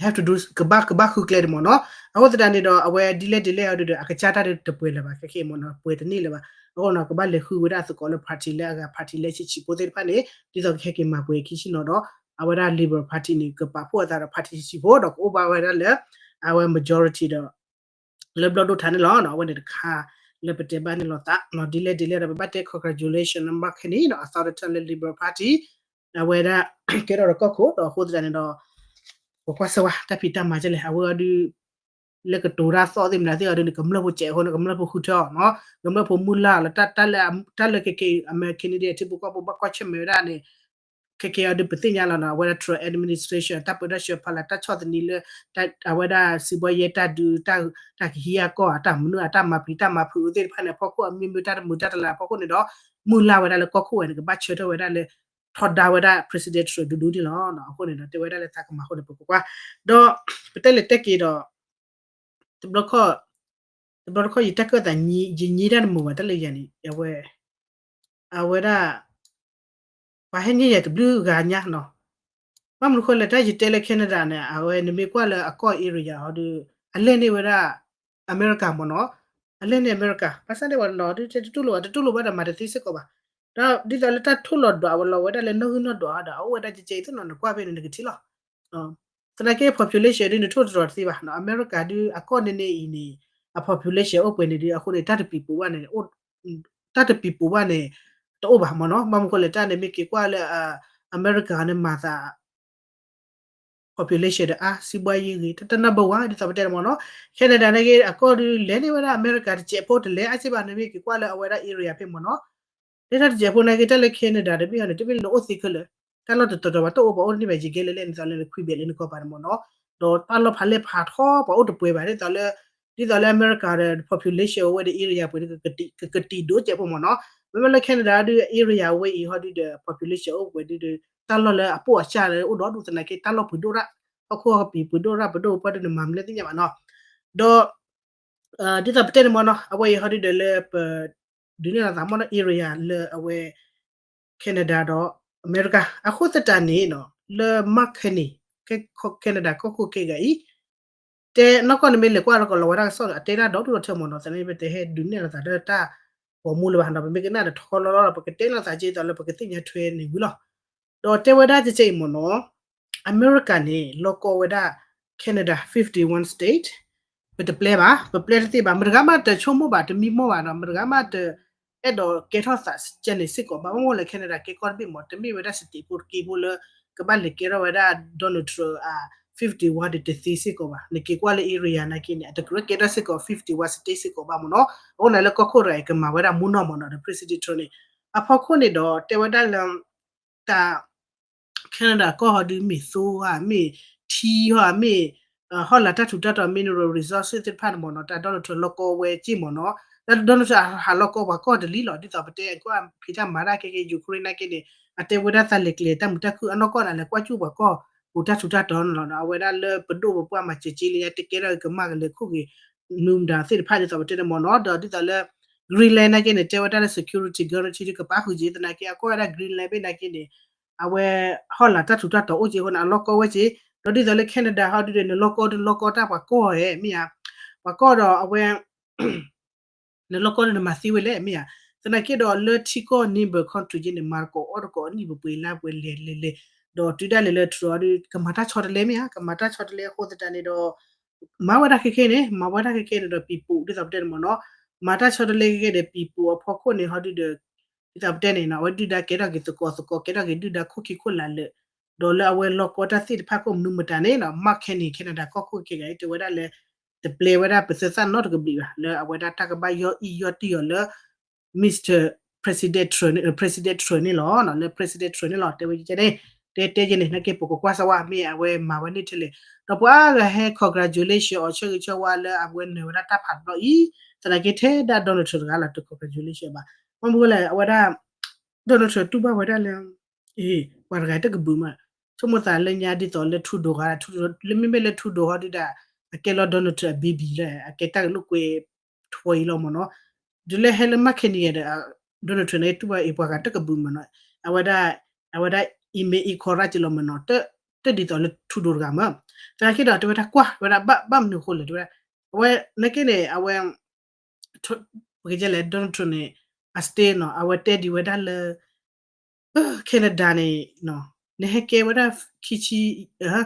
have to do ကဘၣ်ကဘၣ်ဃုကျဲဒံးမ့ၢ်နီၤ အဃိသတးန့ၣ်ဒီး အဝဲဒ်လဲၣ်ဒ်လဲၣ်ဟီဒုဒီး အကစၢ်တၢ်ဒုတပှဲၤလၢၤဘၣ် ခဲခဲမ့ၢ်နီၤ ပှဲၤတန့ၢ်လၢၤဘၣ် အဃိနီၤ ကဘၣ်လဲၤဃုဝဲဒၣ်သကိးလၢ party လၢအဂၤ party လၢဆံးဆံးဖိသ့ၣ်တဖၣ်န့ၣ် ဒ်သိးကဟဲက့ၤမၤပှဲၤခံဆ့ၣ်နီၤဒီး အဝဲဒၣ် Liberal Party န့ၣ် ကပာ်ဖှိၣ်အသးဒီး party ဆံးဆံးဖိဒီး ကအိၣ်ဘၣ်ဝဲဒၣ်လၢ အဝဲ majority ဒီး လၢဘျီၣ်ဒိၣ်ထးန့ၣ်လီၤ. အဝဲန့ၣ်တခါ လၢပတဲဘၣ်န့ၣ်လီၤသး ဒ်လဲၣ်ဒ်လဲၣ်ဒီး ပဘၣ်တဲ congratulation လၢ မခန့ၣ် အသီတထၢၣ်လၢ Liberal Party အဝဲဒၣ် ကဲထီၣ်ဒီးကီၢ်ခိၣ်ဒီးအဃိသတးန့ၣ်ဒီး ပကွၢ်စၢၤဝဲ တၢ်ဖံးတၢ်မၤကလဲၣ် အဝဲအီၤဒု လၢကတိၤတၢ်သီၣ်သ့ၣ်မနုၤသ့ၣ်အီၤဒုန့ၣ် ကမျၢၢ်ဖိစဲးအဃိန့ၣ် ကမျၢၢ်ဖိဃုထၢအီၤနီၤ ကမျၢၢ်ဖိမုၢ်လၢ်လီၤ တၢ်လၢခဲက့ၤ အမဲာ် candidate ထံဖိကီၢ်ဖိဘၣ်ကွၢ်ဆၢၣ်မဲာ်ဝဲဒၣ်န့ၣ် ခဲကဲအံၤဒုးပသ့ၣ်ညါလီၤနီၤ အဝဲဒၣ် Trump administration တၢ်ပၢတၢ်ဆှၢဖီလာ် တၢ်ဆီၣ်သနံးလၢ အဝဲဒၣ်စံးဘှီယဲတၢ်ဒုး တၢ်ကဟံးအကီၢ် အတၢ်မနုၤ အတၢ်မၤပျံၤတၢ်မၤဖုးသ့ၣ်တဖၣ်န့ၣ် အဖီခိၣ်အမ့ၢ်မ့ၢ်တၢ်တမုာ်တၢ်တလၤအဖီခိၣ်န့ၣ်ဒီး မုၢ်လၢ်ဝဲဒၣ်လၢကီၢ်ခိၣ်ဝဲန့ၣ် ကဘၣ်ဆၢထၢၣ်ဝဲဒၣ်လၢ ထီဒါဝဲဒၣ် President Trump ဒူဒူန့ၣ်လီၤ. အဃိန့ၣ်ဒီး တဲဝဲဒၣ်လၢသးကမၤအဃိန့ၣ် ပကကွၢ် ဒီး ပတဲလဲၤတဲက့ၤဒီး တဘျီတခီၣ် တဘျီတခီၣ် ယတၢ်ကၢၣ်သး ယညံတၢ်တမုာ်ဘၣ် တၢ်လၢယၤန့ၣ် အဝဲ အဝဲဒၣ် ပှၤဟဲန့ၢ်ယၤတဘျုးဂၤညါနီၤ. ဘၣ်မနုၤဃိလဲၣ် တၢ်ယတဲလၢ Canada န့ၣ် အဝဲနမ့ၢ်ကွၢ်လၢအကီၢ် area ဟီဒုး အလဲၢ်န့ၢ်ဝဲဒၣ် အမဲရကၤမ့ၢ်နီၤ. အလဲၢ်န့ၢ်အမဲရကၤ ဘၣ်ဆၣ်န့ၣ်ဝဲနီၤ ဒုးတဲတတူၢ်လိာ်ဘၣ် တတူၢ်လိာ်ဘၣ်ဒီးမၤတသ့စ့ၢ်ကီးဘၣ်. ဒီးဒ်သိးလၢတၢ်ထိၣ်လီၤဒွးဝဲလီၤဝဲဒၣ်လၢနီၣ်ဂံၢ်နီၣ်ဒွးဒီး အအိၣ်ဝဲဒၣ်ကဲကဲအံၤသ့ၣ်နီၤ နကွၢ်ဖဲန့ၣ် နကထံၣ်လီၤ. သနာ်က့ population ဒ် နထိၣ်တတြီၤတသ့ဘၣ်နီၤ. အမဲရကၤဒုး အကီၢ်န့ၣ်န့ၣ်အံၤန့ၣ် အ population အိၣ်ပှဲၤန့ၣ်ဒုး အဃိန့ၣ် တၢ်တပံၤပူၤဘၣ်န့ၣ် တၢ်တပံၤပူၤဘၣ်န့ၣ် တအိၣ်ဘၣ်မ့ၢ်နီၤ. ဘၣ်မနုၤဃိလဲၣ် တၢ်န့ၣ်မ့ၢ်က့ၤကွၢ်လၢ အမဲရကၤန့ၣ်မၤသး population ဒီးအါ စံးဘှီယဲဂ့ၤ တၢ်တ number one ဒ်သိးပတဲန့ၣ်မ့ၢ်နီၤ. Canada နာ်က့ အကီၢ်ဒုးလဲၤန့ၢ်ဝဲဒၣ်အမဲရကၤတစဲးဖိ တလဲၤအါစ့ၢ်ဘၣ် နမ့ၢ်က့ၤကွၢ်လၢအဝဲဒၣ် area ဖဲမ့ၢ်နီၤ. ဒ်တၢ်တစဲးဖိနာ်က့ တၢ်လၢ Canada တဘ့ၣ်အံၤန့ၣ် တမ့ၢ်လၢနအိၣ်သ့ခဲလၢာ် တၢ်လီၢ်တတီၤတီၤဘၣ် တအိၣ်ဘၣ်အိၣ်န့ၢ်ဘၣ် ယကဲလၢလဲၣ်န့ၣ် သိးလၢန Quebec လၢနကီၢ်ပၤန့ၣ်မ့ၢ်နီၤ. ဒီးတၢ်လီၢ်ဖးလဲၢ်ဖးထီ ပှၤအိၣ်တပှဲၤဘၣ် ဒ်သိးလၢ ဒ်သိးလၢအမဲရကၤဒီး population အိၣ်ဝဲဒီး area ပှဲၤဒုး ကကတံာ်ဒိၣ်စဲးဖိမ့ၢ်နီၤ. မ့မ့ၢ်လၢ Canada ဒုး area ဝဲအံၤဟီဒုးဒီး population အိၣ်ပှဲၤဒုးဒီး တၢ်လီၢ်လၢအပိၢ်အစၢ်လၢအိၣ်ဒီဒူၣ်သနာ်က့ တၢ်လီၢ်ပှ့ၤဒိၣ်ရၣ် ဟီၣ်ခိၣ်ဟီၣ်ကပံၤပှ့ၤဒိၣ်ရၣ်ပဒိၣ်ပပှၢ်ဒုး နမၤမနုၤသ့ၣ်ညါဘၣ်နီၤ. ဒီး ဒ်သိးပတဲန့ၣ်မ့ၢ်နီၤ အဝဲအံၤဟီဒုးဒီးလၢပ ဒုးနဲၣ်လီၤသးမ့ၢ်နီၤ area လၢအဝဲ Canada ဒီးအမဲရကၤ အဃိသတးန့ၣ်နီၤ လၢ Mark Carney Canada ကီၢ်ခိၣ်ခဲဂၤအံၤ တဲနီၢ်ကီၢ်န့ၣ်မ့ၢ်လဲၤကွၢ်လီၤကီးလီၤဝဲဒၣ်ကစီၣ်န့ၣ် အတဲဒၣ်ဒီဒူၣ်ဒီထၢမ့ၢ်နီၤ သနာ်က့ ပတဟဲဒုးနဲၣ်လီၤသးလၢတၢ်ပိာ်မူလၢၤဘၣ်နီၤ ပမ့ၢ်ကနၣ်ဒီးထီလီၤလီၤ ပကတဲလီၤသးက့ဒီးလၢပကသ့ၣ်ညါထွဲန့ၣ်ဝံၤလီၤ. ဒီးတဲဝဲဒၣ်ကဲကဲအံၤမ့ၢ်နီၤ အမဲရကၤန့ၣ် လီၢ်ကီဝဲဒၣ် Canada fifty-one state ပတပျဲဘၣ် ပပျဲတသ့ဘၣ် မတဂၤမးတဆိကမိၣ်ဘၣ် တမံမီၢ်ဘၣ်ဒီး မတဂၤမးတ အဲၣ်ဒိးကဲထီၣ်သးကဲန့ၣ်စ့ၢ်ကီးဘၣ် ဘၣ်မနုၤလဲၣ် Canada ကဲကီၢ်တဘ့ၣ်မ့ၢ် တမ့ၢ်ဝဲဒၣ် state ဖိတက့ဖိလၢ ကဘၣ်လဲၤကဲထီၣ်ဝဲဒၣ် Donald Trump အ fifty-one ဒီးတသ့စ့ၢ်ကီးဘၣ် နက့ၤကွၢ်လၢ area နာ်က့န့ၣ် အတကြၢးကဲထီၣ်စ့ၢ်ကီး fifty-one state စ့ၢ်ကီးဘၣ်မ့ၢ်နီၤ အဃိန့ၣ်လၢကီၢ်ခိၣ်တဂၤအံၤ ကမၤဝဲဒၣ်မူနီၢ်မ့ၢ်နီၤ ဒီး President Trump န့ၣ် အဖီခိၣ်န့ၣ်ဒီး တဲဝဲဒၣ်လၢ တၢ် Canada ကီၢ်ဟီဒုးမ့ၢ်သိဧါ မ့ၢ်ထံဟီ မ့ၢ် ဟီၣ်လာ်တၢ်ထူးတၢ်တီၤ mineral resources သ့ၣ်တဖၣ်န့ၣ်မ့ၢ်နီၤ တၢ် Donald Trump လီၢ်ကီဝဲက့ၢ်မ့ၢ်နီၤ တၢ် Donald Trump ဟးလီၢ်ကီပှၤကီၢ်တလံလီၤ ဒ်သိးပတဲကွၢ်ဖံးတၢ်မၤတၢ်ခဲကဲ Ukraine နာ်က့န့ၣ် အတဲဝဲဒၣ်သးလဲၤကျဲၤတၢ်မုာ်တၢ်ခုၣ်အနီၢ်ကီၢ်န့ၣ် လဲၤကွၢ်ကၠူၣ်ပှၤကီၢ်ပူၤတၢ်ထူးတၢ်တီၤန့ၣ်လီၤ အဝဲဒၣ်လၢပဒိၣ်ပပှၢ်မၤစၢၤက့လၢညါတကဲထီၣ်ကမၣ်ကလဲၤခိၣ်က့ၤ မနုၤမတၤသ့ၣ်တဖၣ်ဒ်သိးပတဲန့ၣ်မ့ၢ်နီၤ ဒီးဒ်သိးလၢ Greenland နာ်က့န့ၣ် တဲဝဲဒၣ်လၢ security guarantee ဒုးကပာ်ဃုာ်က့ၤသနာ်က့ အကွၢ်ဝဲဒၣ် Greenland ဘ့ၣ်နာ်က့န့ၣ် အဝဲ ဟီၣ်လာ်တၢ်ထူးတၢ်တီၤအိၣ်က့ၤအဃိန့ၣ် အလီၢ်ကီဝဲက့ၤ ဒီးဒ်သိးလၢ Canada ဟီဒုးဒီး နလီၢ်ကီဒုးလီၢ်ကီတၢ်ပှၤကီၢ်ဧဲ မ့ၢ်ဧါ ပှၤကီၢ်ဒီးအဝဲ နလီၢ်ကီဒုးနမၤသ့ဝဲလဲၣ် မ့ၢ်ဧါ သနာ်က့ဒီးလၢထံကီၢ် neighbor country က့န့ၣ် မၤသကိးအီၣ်သကိးအနံၣ်ပှဲၤပှဲၤလါပှဲၤလဲၤလဲၤလဲၤ ဒီးတုၤဒၣ်လဲာ်လၢ Trump ဟီဒုး ကမၤတၢ်ဆီတလဲမ့ၢ်ဧါ ကမၤတၢ်ဆီတလဲအဃိသတးန့ၣ်ဒီး မၤဝဲဒၣ်ခဲခဲန့ၣ် မၤဝဲဒၣ်ခဲခဲန့ၣ်ဒီး ပံၤပူၤ ဒ်သိးပတဲန့ၣ်မ့ၢ်နီၤ မၤတၢ်ဆီတလဲခဲခဲဒီး ပံၤပူၤအဖီခိၣ်န့ၣ် ဟီဒုးဒီး ဒ်သိးပတဲန့ၣ်နီၤ အဝဲဒုၣ်ဒါကဲထီၣ်က့ၤသကိးသကိး ကဲထီၣ်က့ၤဒုၣ်ဒါခိၣ်ခံခိၣ်လၢ်လၢာ် ဒီးလၢအဝဲလီၢ်ကီတၢ်သ့ၣ်တဖၣ်ခိၣ်မနုၤမတၤန့ၣ်နီၤ Mark Carney Canada ကီၢ်ခိၣ်ခဲဂၤအံၤ တဲဝဲဒၣ်လၢ တပျဲဝဲဒၣ်ပသုးသၣ်နီတကဘျံးဘၣ် လၢအဝဲဒၣ်တၢ်ကဘၣ်ယီၢ်အံၣ်ယီၢ်တံၢ်အီၤလၢ Mister President Trump န့ၣ် President Trump န့ၣ်လီၤ လၢ President Trump န့ၣ်လီၤ တဲဝဲကဲန့ၣ် တဲတဲကဲန့ၣ် နာ်က့ပကကွၢ်စၢၤဝဲ မ့ၢ်အဝဲမၤဝဲန့ၣ်ထဲလဲၣ် ဒီးပှၤအါဂၤဟဲ congratulation အီၤဆၢဂ့ၤဆၢဝါလၢအဝဲနၢၤဝဲဒၣ်တၢ်ဖးတဘျီအံၤ သနာ်က့ထဲဒၣ် Donald Trump တဂၤလီၤ တ congratulation ဘၣ် ဘၣ်မနုၤလဲၣ် အဝဲဒၣ် Donald Trump တူၢ်ဘၣ်ဝဲဒၣ်လၢ အ့ ပှၤတဂၤတကဘုးမး ဆိကမိၣ်သးလၢညါဒ်သိးလၢ Trudeau ဂၤ Trudeau လၢမ့မ့ၢ်လၢ Trudeau ဟီဒုၣ်ဒါ အကဲလီၤ Donald Trump အ baby လၢ အကဲတၢ်ဂဲၤလိာ်ကွဲ ထွဲအံၤလီၤမ့ၢ်နီၤ တုၤလၢဟဲလၢ Mark Carney ဒီး Donald Trump န့ၣ် တူၢ်ဘၣ်အ့ၣ်ပှၤဂၤတကဘုးမ့ၢ်နီၤ အဝဲဒၣ် အဝဲဒၣ် အံၤမ့ၢ်အံၤခီရၣ်က့ၤလီၤမ့ၢ်နီၤ တဒ်သိးလၢ Trudeau တဂၤမး သနာ်က့ဒီး တဲဝဲဒၣ်ကွၢ်ဝဲဒၣ်ဘၣ်မနုၤအဃိလဲၣ် တဲဝဲဒၣ် အဝဲ နာ်က့န့ၣ် အဝဲ ပကတဲလဲၣ် Donald Trump န့ၣ် အ state နီၤ အဝဲတဲဒံးဝဲဒၣ်လၢ Canada န့ၣ် နဟဲကဲဝဲဒၣ် ခံဆံ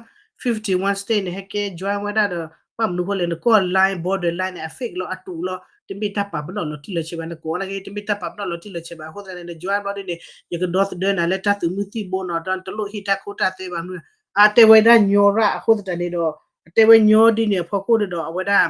fifty-one state န့ၣ် ဟဲကဲ join ဝဲဒၣ်ဒီး ဘၣ်မနုၤအဃိလဲၣ် နကီၢ် line border line န့ၣ် အ fake လီၤ အတုလီၤ တမ့ၢ်တၢ်ပာ်ပနီၣ်လီၤတံၢ်လီၤဆဲးဘၣ် နကိးနာ်က့ တမ့ၢ်တၢ်ပာ်ပနီၣ်လီၤတံၢ်လီၤဆဲးဘၣ် အဃိသတးန့ၣ် န join ဘျီဒ်န့ၣ် ယကဒီသဒၢနၤလၢတၢ်သုးမုၢ်သံၣ်ဘိနီၤ ဒီးနတလိၣ်ဟ့ၣ်တၢ်ခိတၢ်သွဲဘၣ်မနုၤ အတဲဝဲဒၣ်ညီရၣ် အဃိသတးန့ၣ်ဒီး အတဲဝဲညီဒ်န့ၣ်အဖီခိၣ်န့ၣ်ဒီး အဝဲဒၣ်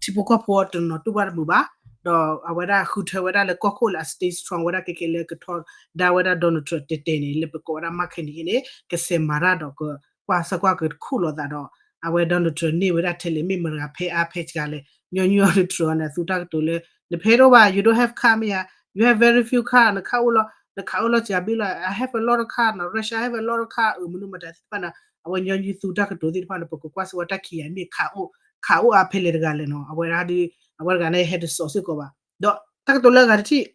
ထံဖိကီၢ်ဖိတနီၤတူၢ်ဘၣ်တမုာ်ဘၣ် ဒီးအဝဲဒၣ်ဃုထၢဝဲဒၣ်လၢကီၢ်ခိၣ်လၢအ stay strong ဝဲဒၣ်ခဲခဲလၢကထီဒါဝဲဒၣ် Donald Trump တဲတဲန့ၣ် လၢပကိးဝဲဒၣ် Mark Carney အံၤန့ၣ် ကစဲးမၤတၢ်ဒီးက ကွၢ်စၢ်ကွၢ်ကခိၣ်လိာ်သးဒီး အဝဲ Donald Trump န့ၢ်ဝဲဒၣ်ထဲလဲၣ် မ့ၢ်မတၤဂၤဖဲအါဖဲစှၤလဲၣ် ညီနုၢ်အီၤ Trump န့ၣ် အသူတၢ်ကတိၤလၢ နဖဲဒိၣ်ဘၣ် you don't have car မ့ၢ်ဧါ you have very few car နခးအိၣ်လီၤ နခးအိၣ်လီၤစှၤဘ့ၣ်လီၤ I have a lot of car နီၤ Russia have a lot of car အမနုၤမတၤသ့ၣ်တဖၣ်န့ၣ် အဝဲညီနုၢ်သူတၢ်ကတိၤသ့ၣ်တဖၣ်န့ၣ် ပကကွၢ်စၢ်ဝဲတၢ်ခံးယၤမ့ၢ်ခးအိၣ် ခးအိၣ်အါဖဲလဲၣ်တဂၤလဲၣ်နီၤ အဝဲဒၣ်ဒုး အဝဲတဂၤန့ၣ်ဟဲတစိာ်စ့ၢ်ကီးဘၣ် ဒီးတၢ်ကတိၤလၢအဂၤတထံၣ်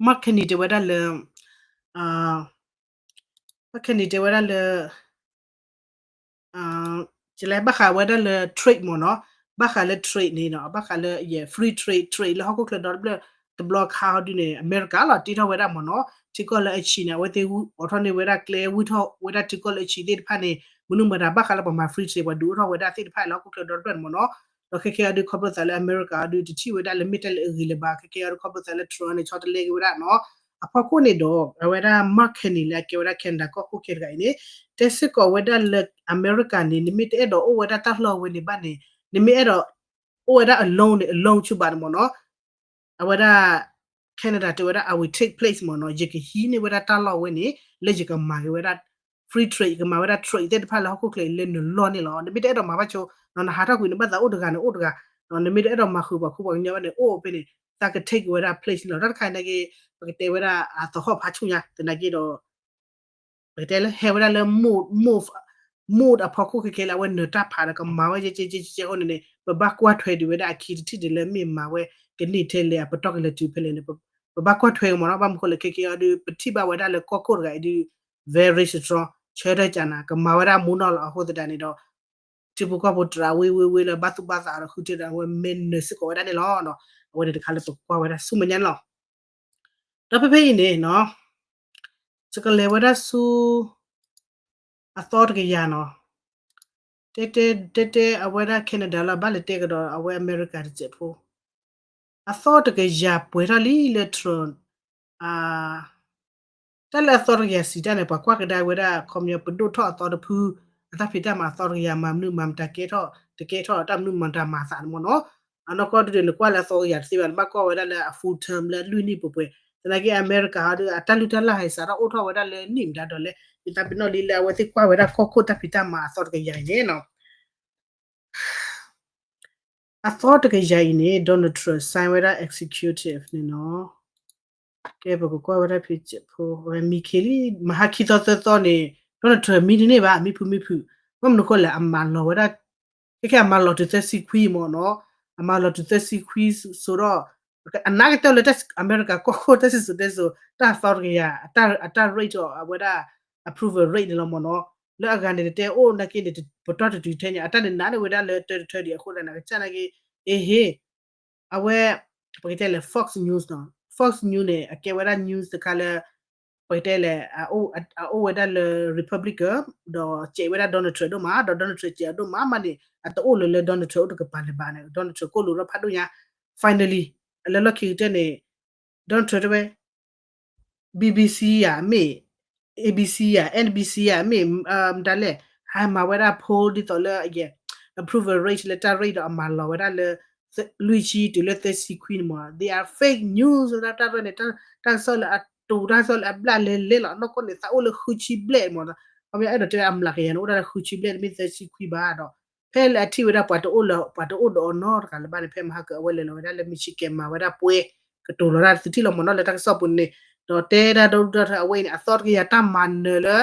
Mark Carney တဲဝဲဒၣ်လၢ Mark Carney တဲဝဲဒၣ်လၢ ကလဲၤဘၣ်ဃးဝဲဒၣ်လၢ trade မ့ၢ်နီၤ ဘၣ်ဃးလၢ trade န့ၣ်နီၤ ဘၣ်ဃးလၢ free trade trade လၢဟီၣ်ခိၣ်ချၢဒီတဘျၢၣ် တဘျီခါဟီဒုန့ၣ် အမဲရကၤလီၤ တ့ထီၣ်ဝဲဒၣ်မ့ၢ်နီၤ ထံကီၢ်လၢအဆံးန့ၣ် အဝဲသ့ၣ်အိးထီၣ်န့ၢ်ဝဲဒၣ်ကျဲ ဝံၢ်ထီၣ်ဝဲဒၣ်ထံကီၢ်လၢအဆံးသ့ၣ်တဖၣ်န့ၣ် မနုၤမတၤဘၣ်ဃးလၢပှၤမၤ free trade ပှၤဒုးအိၣ်ထီၣ်ဝဲဒၣ်သ့ၣ်တဖၣ်လၢဟီၣ်ခိၣ်ချၢဒီတဘျၢၣ်န့ၣ်မ့ၢ်နီၤ ဒီးခဲခဲအံၤဒုးခီဖျိသးလၢအမဲရကၤအံၤဒုး တထံၣ်ဝဲဒၣ်လၢမ့ၢ်တၢ်လၢအဂ့ၤလၢၤဘၣ် ခဲခဲအံၤဒုးခီဖျိသးလၢ Trump န့ၣ် ဆီတလဲက့ၤဝဲဒၣ်နီၤ အဖီခိၣ်န့ၣ်ဒီး အဝဲဒၣ် Mark Carney လၢအကဲဝဲဒၣ် Canada ကီၢ်ခိၣ်ခဲတဂၤအံၤန့ၣ် တဲစ့ၢ်ကီးဝဲဒၣ်လၢအမဲရကၤန့ၣ် နမ့ၢ်တအဲၣ်ဒိးအိၣ်ဝဲဒၣ်တၢ်လီၢ်ဝဲန့ၣ်ဘၣ်န့ၣ် နမ့ၢ်အဲၣ်ဒိး အိၣ်ဝဲဒၣ် alone န့ၣ် alone ဆူဘၣ်န့ၣ်မ့ၢ်နီၤ အဝဲဒၣ် Canada တဲဝဲဒၣ် I will take place မ့ၢ်နီၤ ယကဟံးန့ၢ်ဝဲဒၣ်တၢ်လီၢ်ဝဲန့ၣ် လၢယကမၤက့ၤဝဲဒၣ် free trade ယကမၤဝဲဒၣ် trade သ့ၣ်တဖၣ်လၢဟီၣ်ခိၣ်ချၢအံၤလၢနလီၢ်န့ၣ်လီၤ နမ့ၢ်တအဲၣ်ဒိးမၤဘၣ်ဆိ နဟးထီၣ်ကွံာ်နဘၣ်သးအိၣ်တဂၤန့ၣ်အိၣ်တဂၤ နမ့ၢ်တအဲၣ်ဒိးမၤဃုာ်ပှၤခိၣ်ပှၤကညီဘၣ်န့ၣ် အိၣ်ဖဲန့ၣ် သးက take ဝဲဒၣ် place န့ၣ်လီၤ တၢ်တခါအံၤနာ်က့ ပကတဲဝဲဒၣ်အသဟီၣ်ဖးဆူၣ်ညါ သနာ်က့ဒီး ပကတဲလၢဟဲဝဲဒၣ်လၢ move move move အဖီခိၣ်ခဲခဲလၢအဝဲနၢၤတၢ်ဖးဒီးကမၤဝဲကဲကဲကဲကဲအဃိန့ၣ်န့ၣ် ပဘၣ်ကွၢ်ထွဲဒံးဝဲဒၣ်အခံတထံၣ်ဒံးလၢမ့ၢ်မၤဝဲကန့ၢ်ထဲလဲၣ် အပတီၢ်ကလဲၤတုၤဖဲလဲၣ်န့ၣ် ပဘၣ်ကွၢ်ထွဲကမ့ၢ်နီၤ ဘၣ်မနုၤဃိလဲၣ်ခဲခဲအံၤဒုး ပထံၣ်ဘၣ်ဝဲဒၣ်လၢကီၢ်ခိၣ်တဂၤအံၤဒုး very strong ဆၢထၢၣ်ကနၤ ကမၤဝဲဒၣ်မူနီၢ်လီၤ အဃိသတးန့ၣ်ဒီး ထံဖိကီၢ်ဖိတြးဝ့ဝ့ဝ့လၢဘၣ်သူၣ်ဘၣ်သးဒီးဃုထၢဒီးအဝဲမ့ၢ်နၢၤစ့ၢ်ကီးဝဲဒၣ်န့ၣ်လီၤ. အဝဲန့ၣ်တခါလၢပကကွၢ်ဝဲဒၣ်ဆူမဲာ်ညါန့ၣ်လီၤ. ဒီးဖဲဖဲအံၤန့ၣ်နီၤ ယကလဲၤဝဲဒၣ်ဆူ အသီတကယၤနီၤ တဲတဲတဲတဲအဝဲဒၣ် Canada လီၤ ဘၣ်လဲၤတဲကဒီးအဝဲအမဲရကၤတစဲးဖိ အသီတကယၤပှဲၤထီၣ်လံလၢ Trump တၢ်လၢအသီတကယၤစံးတၢ်န့ၣ် ပှၤကွၢ်ကဒါဝဲဒၣ် ခီပညီ ပဒိၣ်ထီၣ်အသီတဖု အတၢ်ဖံးတၢ်မၤအသီတကယၤ မၤမနုၤမၤမတၤကဲထီၣ် တကဲထီၣ်တၢ်မနုၤမတၤမၤသးန့ၣ်မ့ၢ်နီၤ အနီၢ်ကီၢ်ဒုး နကွၢ်လၢအသီတကယၤတသ့ဘၣ် နဘၣ်ကွၢ်ဝဲဒၣ်လၢအ full term လၢအလွံၢ်နံၣ်ပှဲၤပှဲၤ သနာ်က့အမဲရကၤဟီဒုး အတၢ်လုၢ်တၢ်လၢ်ဟဲစးထီၣ်အိၣ်ထီၣ်ဝဲဒၣ်လၢနံၣ်မတၤဒီးလဲၣ် ယသးပ့ၤနီၣ်လံလၢအဝဲသ့ၣ်ကွၢ်ဝဲဒၣ်ကီၢ်ခိၣ်တၢ်ဖံးတၢ်မၤအသီတကယၤအံၤန့ၣ် အသီတကယၤအံၤန့ၣ် Donald Trump sign ဝဲဒၣ် executive န့ၣ်နီၤ ကဲပကကွၢ်ဝဲဒၣ်ဖံးစဲးဖိ အဝဲမံခ့လံ မဟါခံသီသၢသီန့ၣ် Donald Trump မံတန့ၢ်ဘၣ် မံဖုမံဖု ဘၣ်မနုၤဃိလဲၣ် အမၤလီၤဝဲဒၣ် ခဲခဲအမၤလီၤတုၤသၢဆံခွံမ့ၢ်နီၤ အမၤလီၤတုၤသၢဆံခွံစိဒီး အနာ်ကတၢၢ်လၢအမဲရကၤကီၢ်ခိၣ်တၢ်စံၣ်စိၤတဲစိၤ တၢ်သီတကယၤ အတၢ် rate အဝဲဒၣ် approval rate န့ၣ်လီၤမ့ၢ်နီၤ လၢအဂၤန့ၣ် တတဲအိၣ်နာ်က့န့ၣ် ပတီၢ်တတုၤထဲညါ အတၢ်န့ၣ်နာ်န့ၢ်ဝဲဒၣ်လၢတၢတထၢဒံးအဃိသတးန့ၣ် ကစၢ်နာ်က့ အဟ့ၣ် အဝဲ ပကတဲလဲၣ် Fox News နီၤ Fox News န့ၣ် အကဲဝဲဒၣ် news တခါလၢ ပကတဲလဲၣ် အအိၣ်ဝဲဒၣ်လၢ Republican ဒီးစဲးဝဲဒၣ် Donald Trump ဒိၣ်မး ဒီး Donald Trump စဲးအဒိၣ်မးမးန့ၣ် အတအိၣ်လၢလၢ Donald Trump အိၣ်တကပၤလၢၤဘၣ်န့ၣ် Donald Trump ကိၣ်လိာ်ထီၣ်ဖးဒိၣ်ညါ finally အလၢလီၢ်ခံကတၢၢ်န့ၣ် Donald Trump တဲဝဲ BBC ဧါ မ့ၢ် ABC ဧါ NBC ဧါ မ့ၢ် မတၤလဲၣ် ဟဲမၤဝဲဒၣ် poll ဒ်သိးလၢအယဲ approval rate လၢတၢ် rate ဒီးအမၤလီၤဝဲဒၣ်လၢ လွံၢ်ဆံတုၤလၢသၢဆံခွံန့ၣ်မ့ၢ် they are fake news လၢတၢ်ရဲၣ်န့ၣ် တၢ်ကစီၣ်လၢအတိၤ တၢ်ကစီၣ်လၢအဘျၣ်လဲၤလဲၤလီၤ နီၢ်ကီၢ်န့ၣ် သးအိၣ်လၢဃုဆံဘျဲၣ်မ့ၢ် ခီပညီအဲၣ်ဒိးတဲအမျးကယၤန့ၣ် အိၣ်ဒၣ်လၢဃုဆံဘျဲၣ် တမ့ၢ်သၢဆံခွံဘၣ်ဒီး ဖဲလၢအထံၣ်ဝဲဒၣ်ပှၤတအိၣ်လၢ ပှၤတအိၣ်ဒီးအီၤနီတဂၤလၢၤဘၣ်န့ၣ် ဖဲမဟါကၢအဝဲလဲၤလီၤဝဲဒၣ်လၢ Michigan မၤဝဲဒၣ်ပွဲ ကတိၤလီၤတၢ်သုထံၣ်လီၤမ့ၢ်နီၤ လၢတၢ်ကစီၣ်ပူၤန့ၣ် ဒီးတဲဒၣ်ဒီဒူၣ်ဒီထၢအဝဲအံၤန့ၣ် အသီတကယၤတၢ်မၤနၢၤလၢ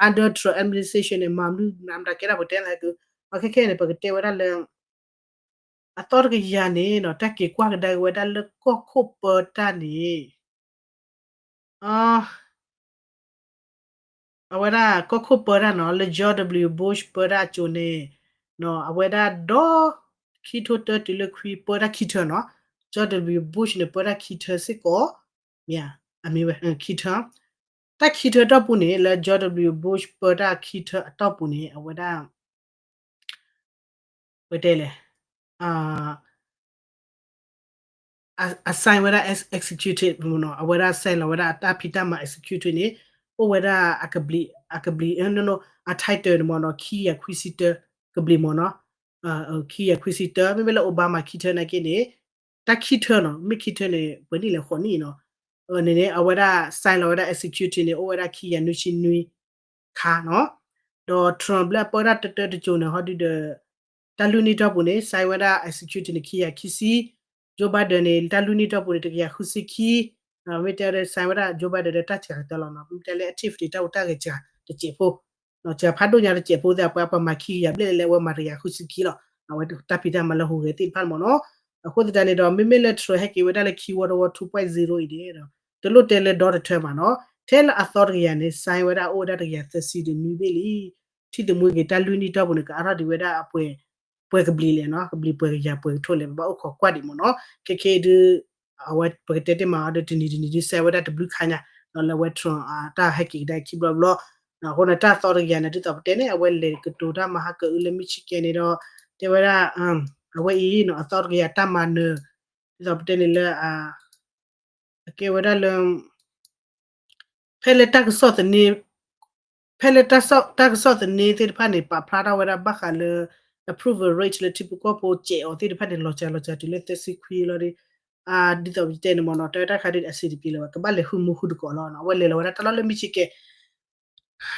under Trump administration န့ၣ် မၤမနုၤမတၤကဲဒၣ်ပတဲနၤဟဲက့ၤ ပှၤခဲခဲန့ၣ် ပကတဲဝဲဒၣ်လၢ အသီတကယၤန့ၣ်နီၤ တၢ်က့ၤကွၢ်ကဒါက့ၤဝဲဒၣ်လၢကီၢ်ခိၣ်ပၢတၢ်န့ၣ် အဝဲဒၣ်ကီၢ်ခိၣ်ပၢတၢ်နီၤ လၢ George W Bush ပၢတၢ်အစိၤန့ၣ် အဝဲဒၣ်ဒီး ခံထိတၢတုၤလၢခွံပၢတၢ်ခံထၢနီၤ George W Bush န့ၣ် ပၢတၢ်ခံထၢစ့ၢ်ကီး မ့ၢ်ဧါ အမ့ၢ်ဝဲ ခံထၢ တၢ်ခံထၢအတီၢ်ပူၤန့ၣ် လၢ George W Bush ပၢတၢ်ခံထၢအတီၢ်ပူၤန့ၣ် အဝဲဒၣ် ပတဲလဲၣ် အ sign ဝဲဒၣ် executive မ့ၢ်နီၤ အဝဲဒၣ် sign လီၤဝဲဒၣ်အတၢ်ဖံးတၢ်မၤ executive န့ၣ် အိၣ်ဝဲဒၣ်အကဘျံး အကဘျံး အ title န့ၣ်မ့ၢ်နီၤ ခံကယၤခွံဆံတၢ ကဘျံးမ့ၢ်နီၤ ခံကယၤခွံဆံတၢ မ့မ့ၢ်လၢ Obama ခံထၢနာ်က့န့ၣ် တၢ်ခံထၢနီၤ, မ့ၢ်ခံထၢန့ၣ် ပှဲၤနံၣ်လဲၣ် ဃိးနံၣ်နီၤ, န့ၣ်န့ၣ် အဝဲဒၣ် sign လီၤဝဲဒၣ် executive န့ၣ် အိၣ်ဝဲဒၣ်ခံကယၤနွံဆံနွံခါနီၤ, ဒီး Trump လၢအပၢတၢ်တတၢတကၠိၤန့ၣ် ဟီဒုဒီး တၢ်လွံၢ်နံၣ်တီၢ်ပူၤန့ၣ် sign ဝဲဒၣ် executive န့ၣ် ခံကယၤခံဆံ, Joe Biden န့ၣ် တၢ်လွံၢ်နံၣ်တီၢ်ပူၤန့ၣ် တကယၤဃုဆံခံ, မ့ၢ်တဲဝဲဒၣ် sign ဝဲဒၣ် Joe Biden ဒီးတၢ်စှၤကတၢၢ်လီၤနီၤ, မ့ၢ်တဲလၢ active တၢ်အိၣ်တၢ်ဂဲၤစှၤတစဲးဖိ စှၤဖးဒိၣ်ညါတစဲးဖိသ့ၣ် အပှၤပှၤမၤခံကယၤဘျဲၣ်လဲၣ်လဲၣ် အဝဲမၤတကယၤဃုဆံခံလီၤ, အဝဲတၢ်ဖံးတၢ်မၤလၢဟူးဂဲၤသ့ၣ်တဖၣ်မ့ၢ်နီၤ, အဃိသတးန့ၣ်ဒီး မ့မ့ၢ်လၢ Trump ဟဲက့ၤဝဲဒၣ်လၢခံ World War two point zero အံၤန့ၣ်ဒီး တလိၣ်တဲလၢဒီတထၢဘၣ်နီၤ, ထဲလၢအသီတကယၤန့ၣ် sign ဝဲဒၣ်အိၣ်ဝဲဒၣ်တကယၤသၢဆံဒီးနွံဘ့ၣ်လံ, ထံၣ်သမူက့ၤတၢ်လွံၢ်နံၣ်တီၢ်ပူၤန့ၣ် ကအါထီၣ်ဒံးဝဲဒၣ်အပှဲၤ ပှဲၤကဘျံးလဲၣ်နီၤ, ကဘျံးပှဲၤကယၤပှဲၤကထိလဲၣ် ပဘၣ်အိၣ်ခိးကွၢ်ဒံးမ့ၢ်နီၤ, ခဲခဲဒုး အဝဲပကတဲတ့ၢ်မးအီၤဒီး တနံၤတနံၤဒုး sign ဝဲဒၣ်တဘျုးခါညါ, ဒီးလၢအဝဲ Trump တၢ်ဟဲက့ၤကဒါခံဘျီဘျီ, အဃိန့ၣ် တၢ်သီတကယၤန့ၣ် ဒ်သိးပတဲန့ၣ် အဝဲလဲၤကတိၤတၢ်မၤဟးကၢအုလၢ Michigan န့ၣ်ဒီး တဲဝဲဒၣ် အဝဲအံၤနီၤ အသီတကယၤတၢ်မၤနၢၤ, ဒ်သိးပတဲန့ၣ်လၢ အကဲဝဲဒၣ်လၢ ဖဲလၢတၢ်ကစီၣ်သန့ ဖဲလၢတၢ်ကစီၣ်သန့သ့ၣ်တဖၣ်န့ၣ် ပာ်ဖျါထီၣ်ဝဲဒၣ်ဘၣ်ဃးလၢ approval rate လၢထံဖိကီၢ်ဖိစဲးအီၤသ့ၣ်တဖၣ်န့ၣ် လီၤစှၤလီၤစှၤတုၤလၢသၢဆံခွံလီၤဒီး ဒ်သိးပတဲန့ၣ်မ့ၢ်နီၤ တဲဝဲတၢ်ခါဒ်အဆံးတပျံၤလၢၤဘၣ် ကဘၣ်လဲၤဃုမူဃုတကိးလီၤ, အဝဲလဲၤလီၤဝဲဒၣ်တၢ်လီၢ်လၢ Michigan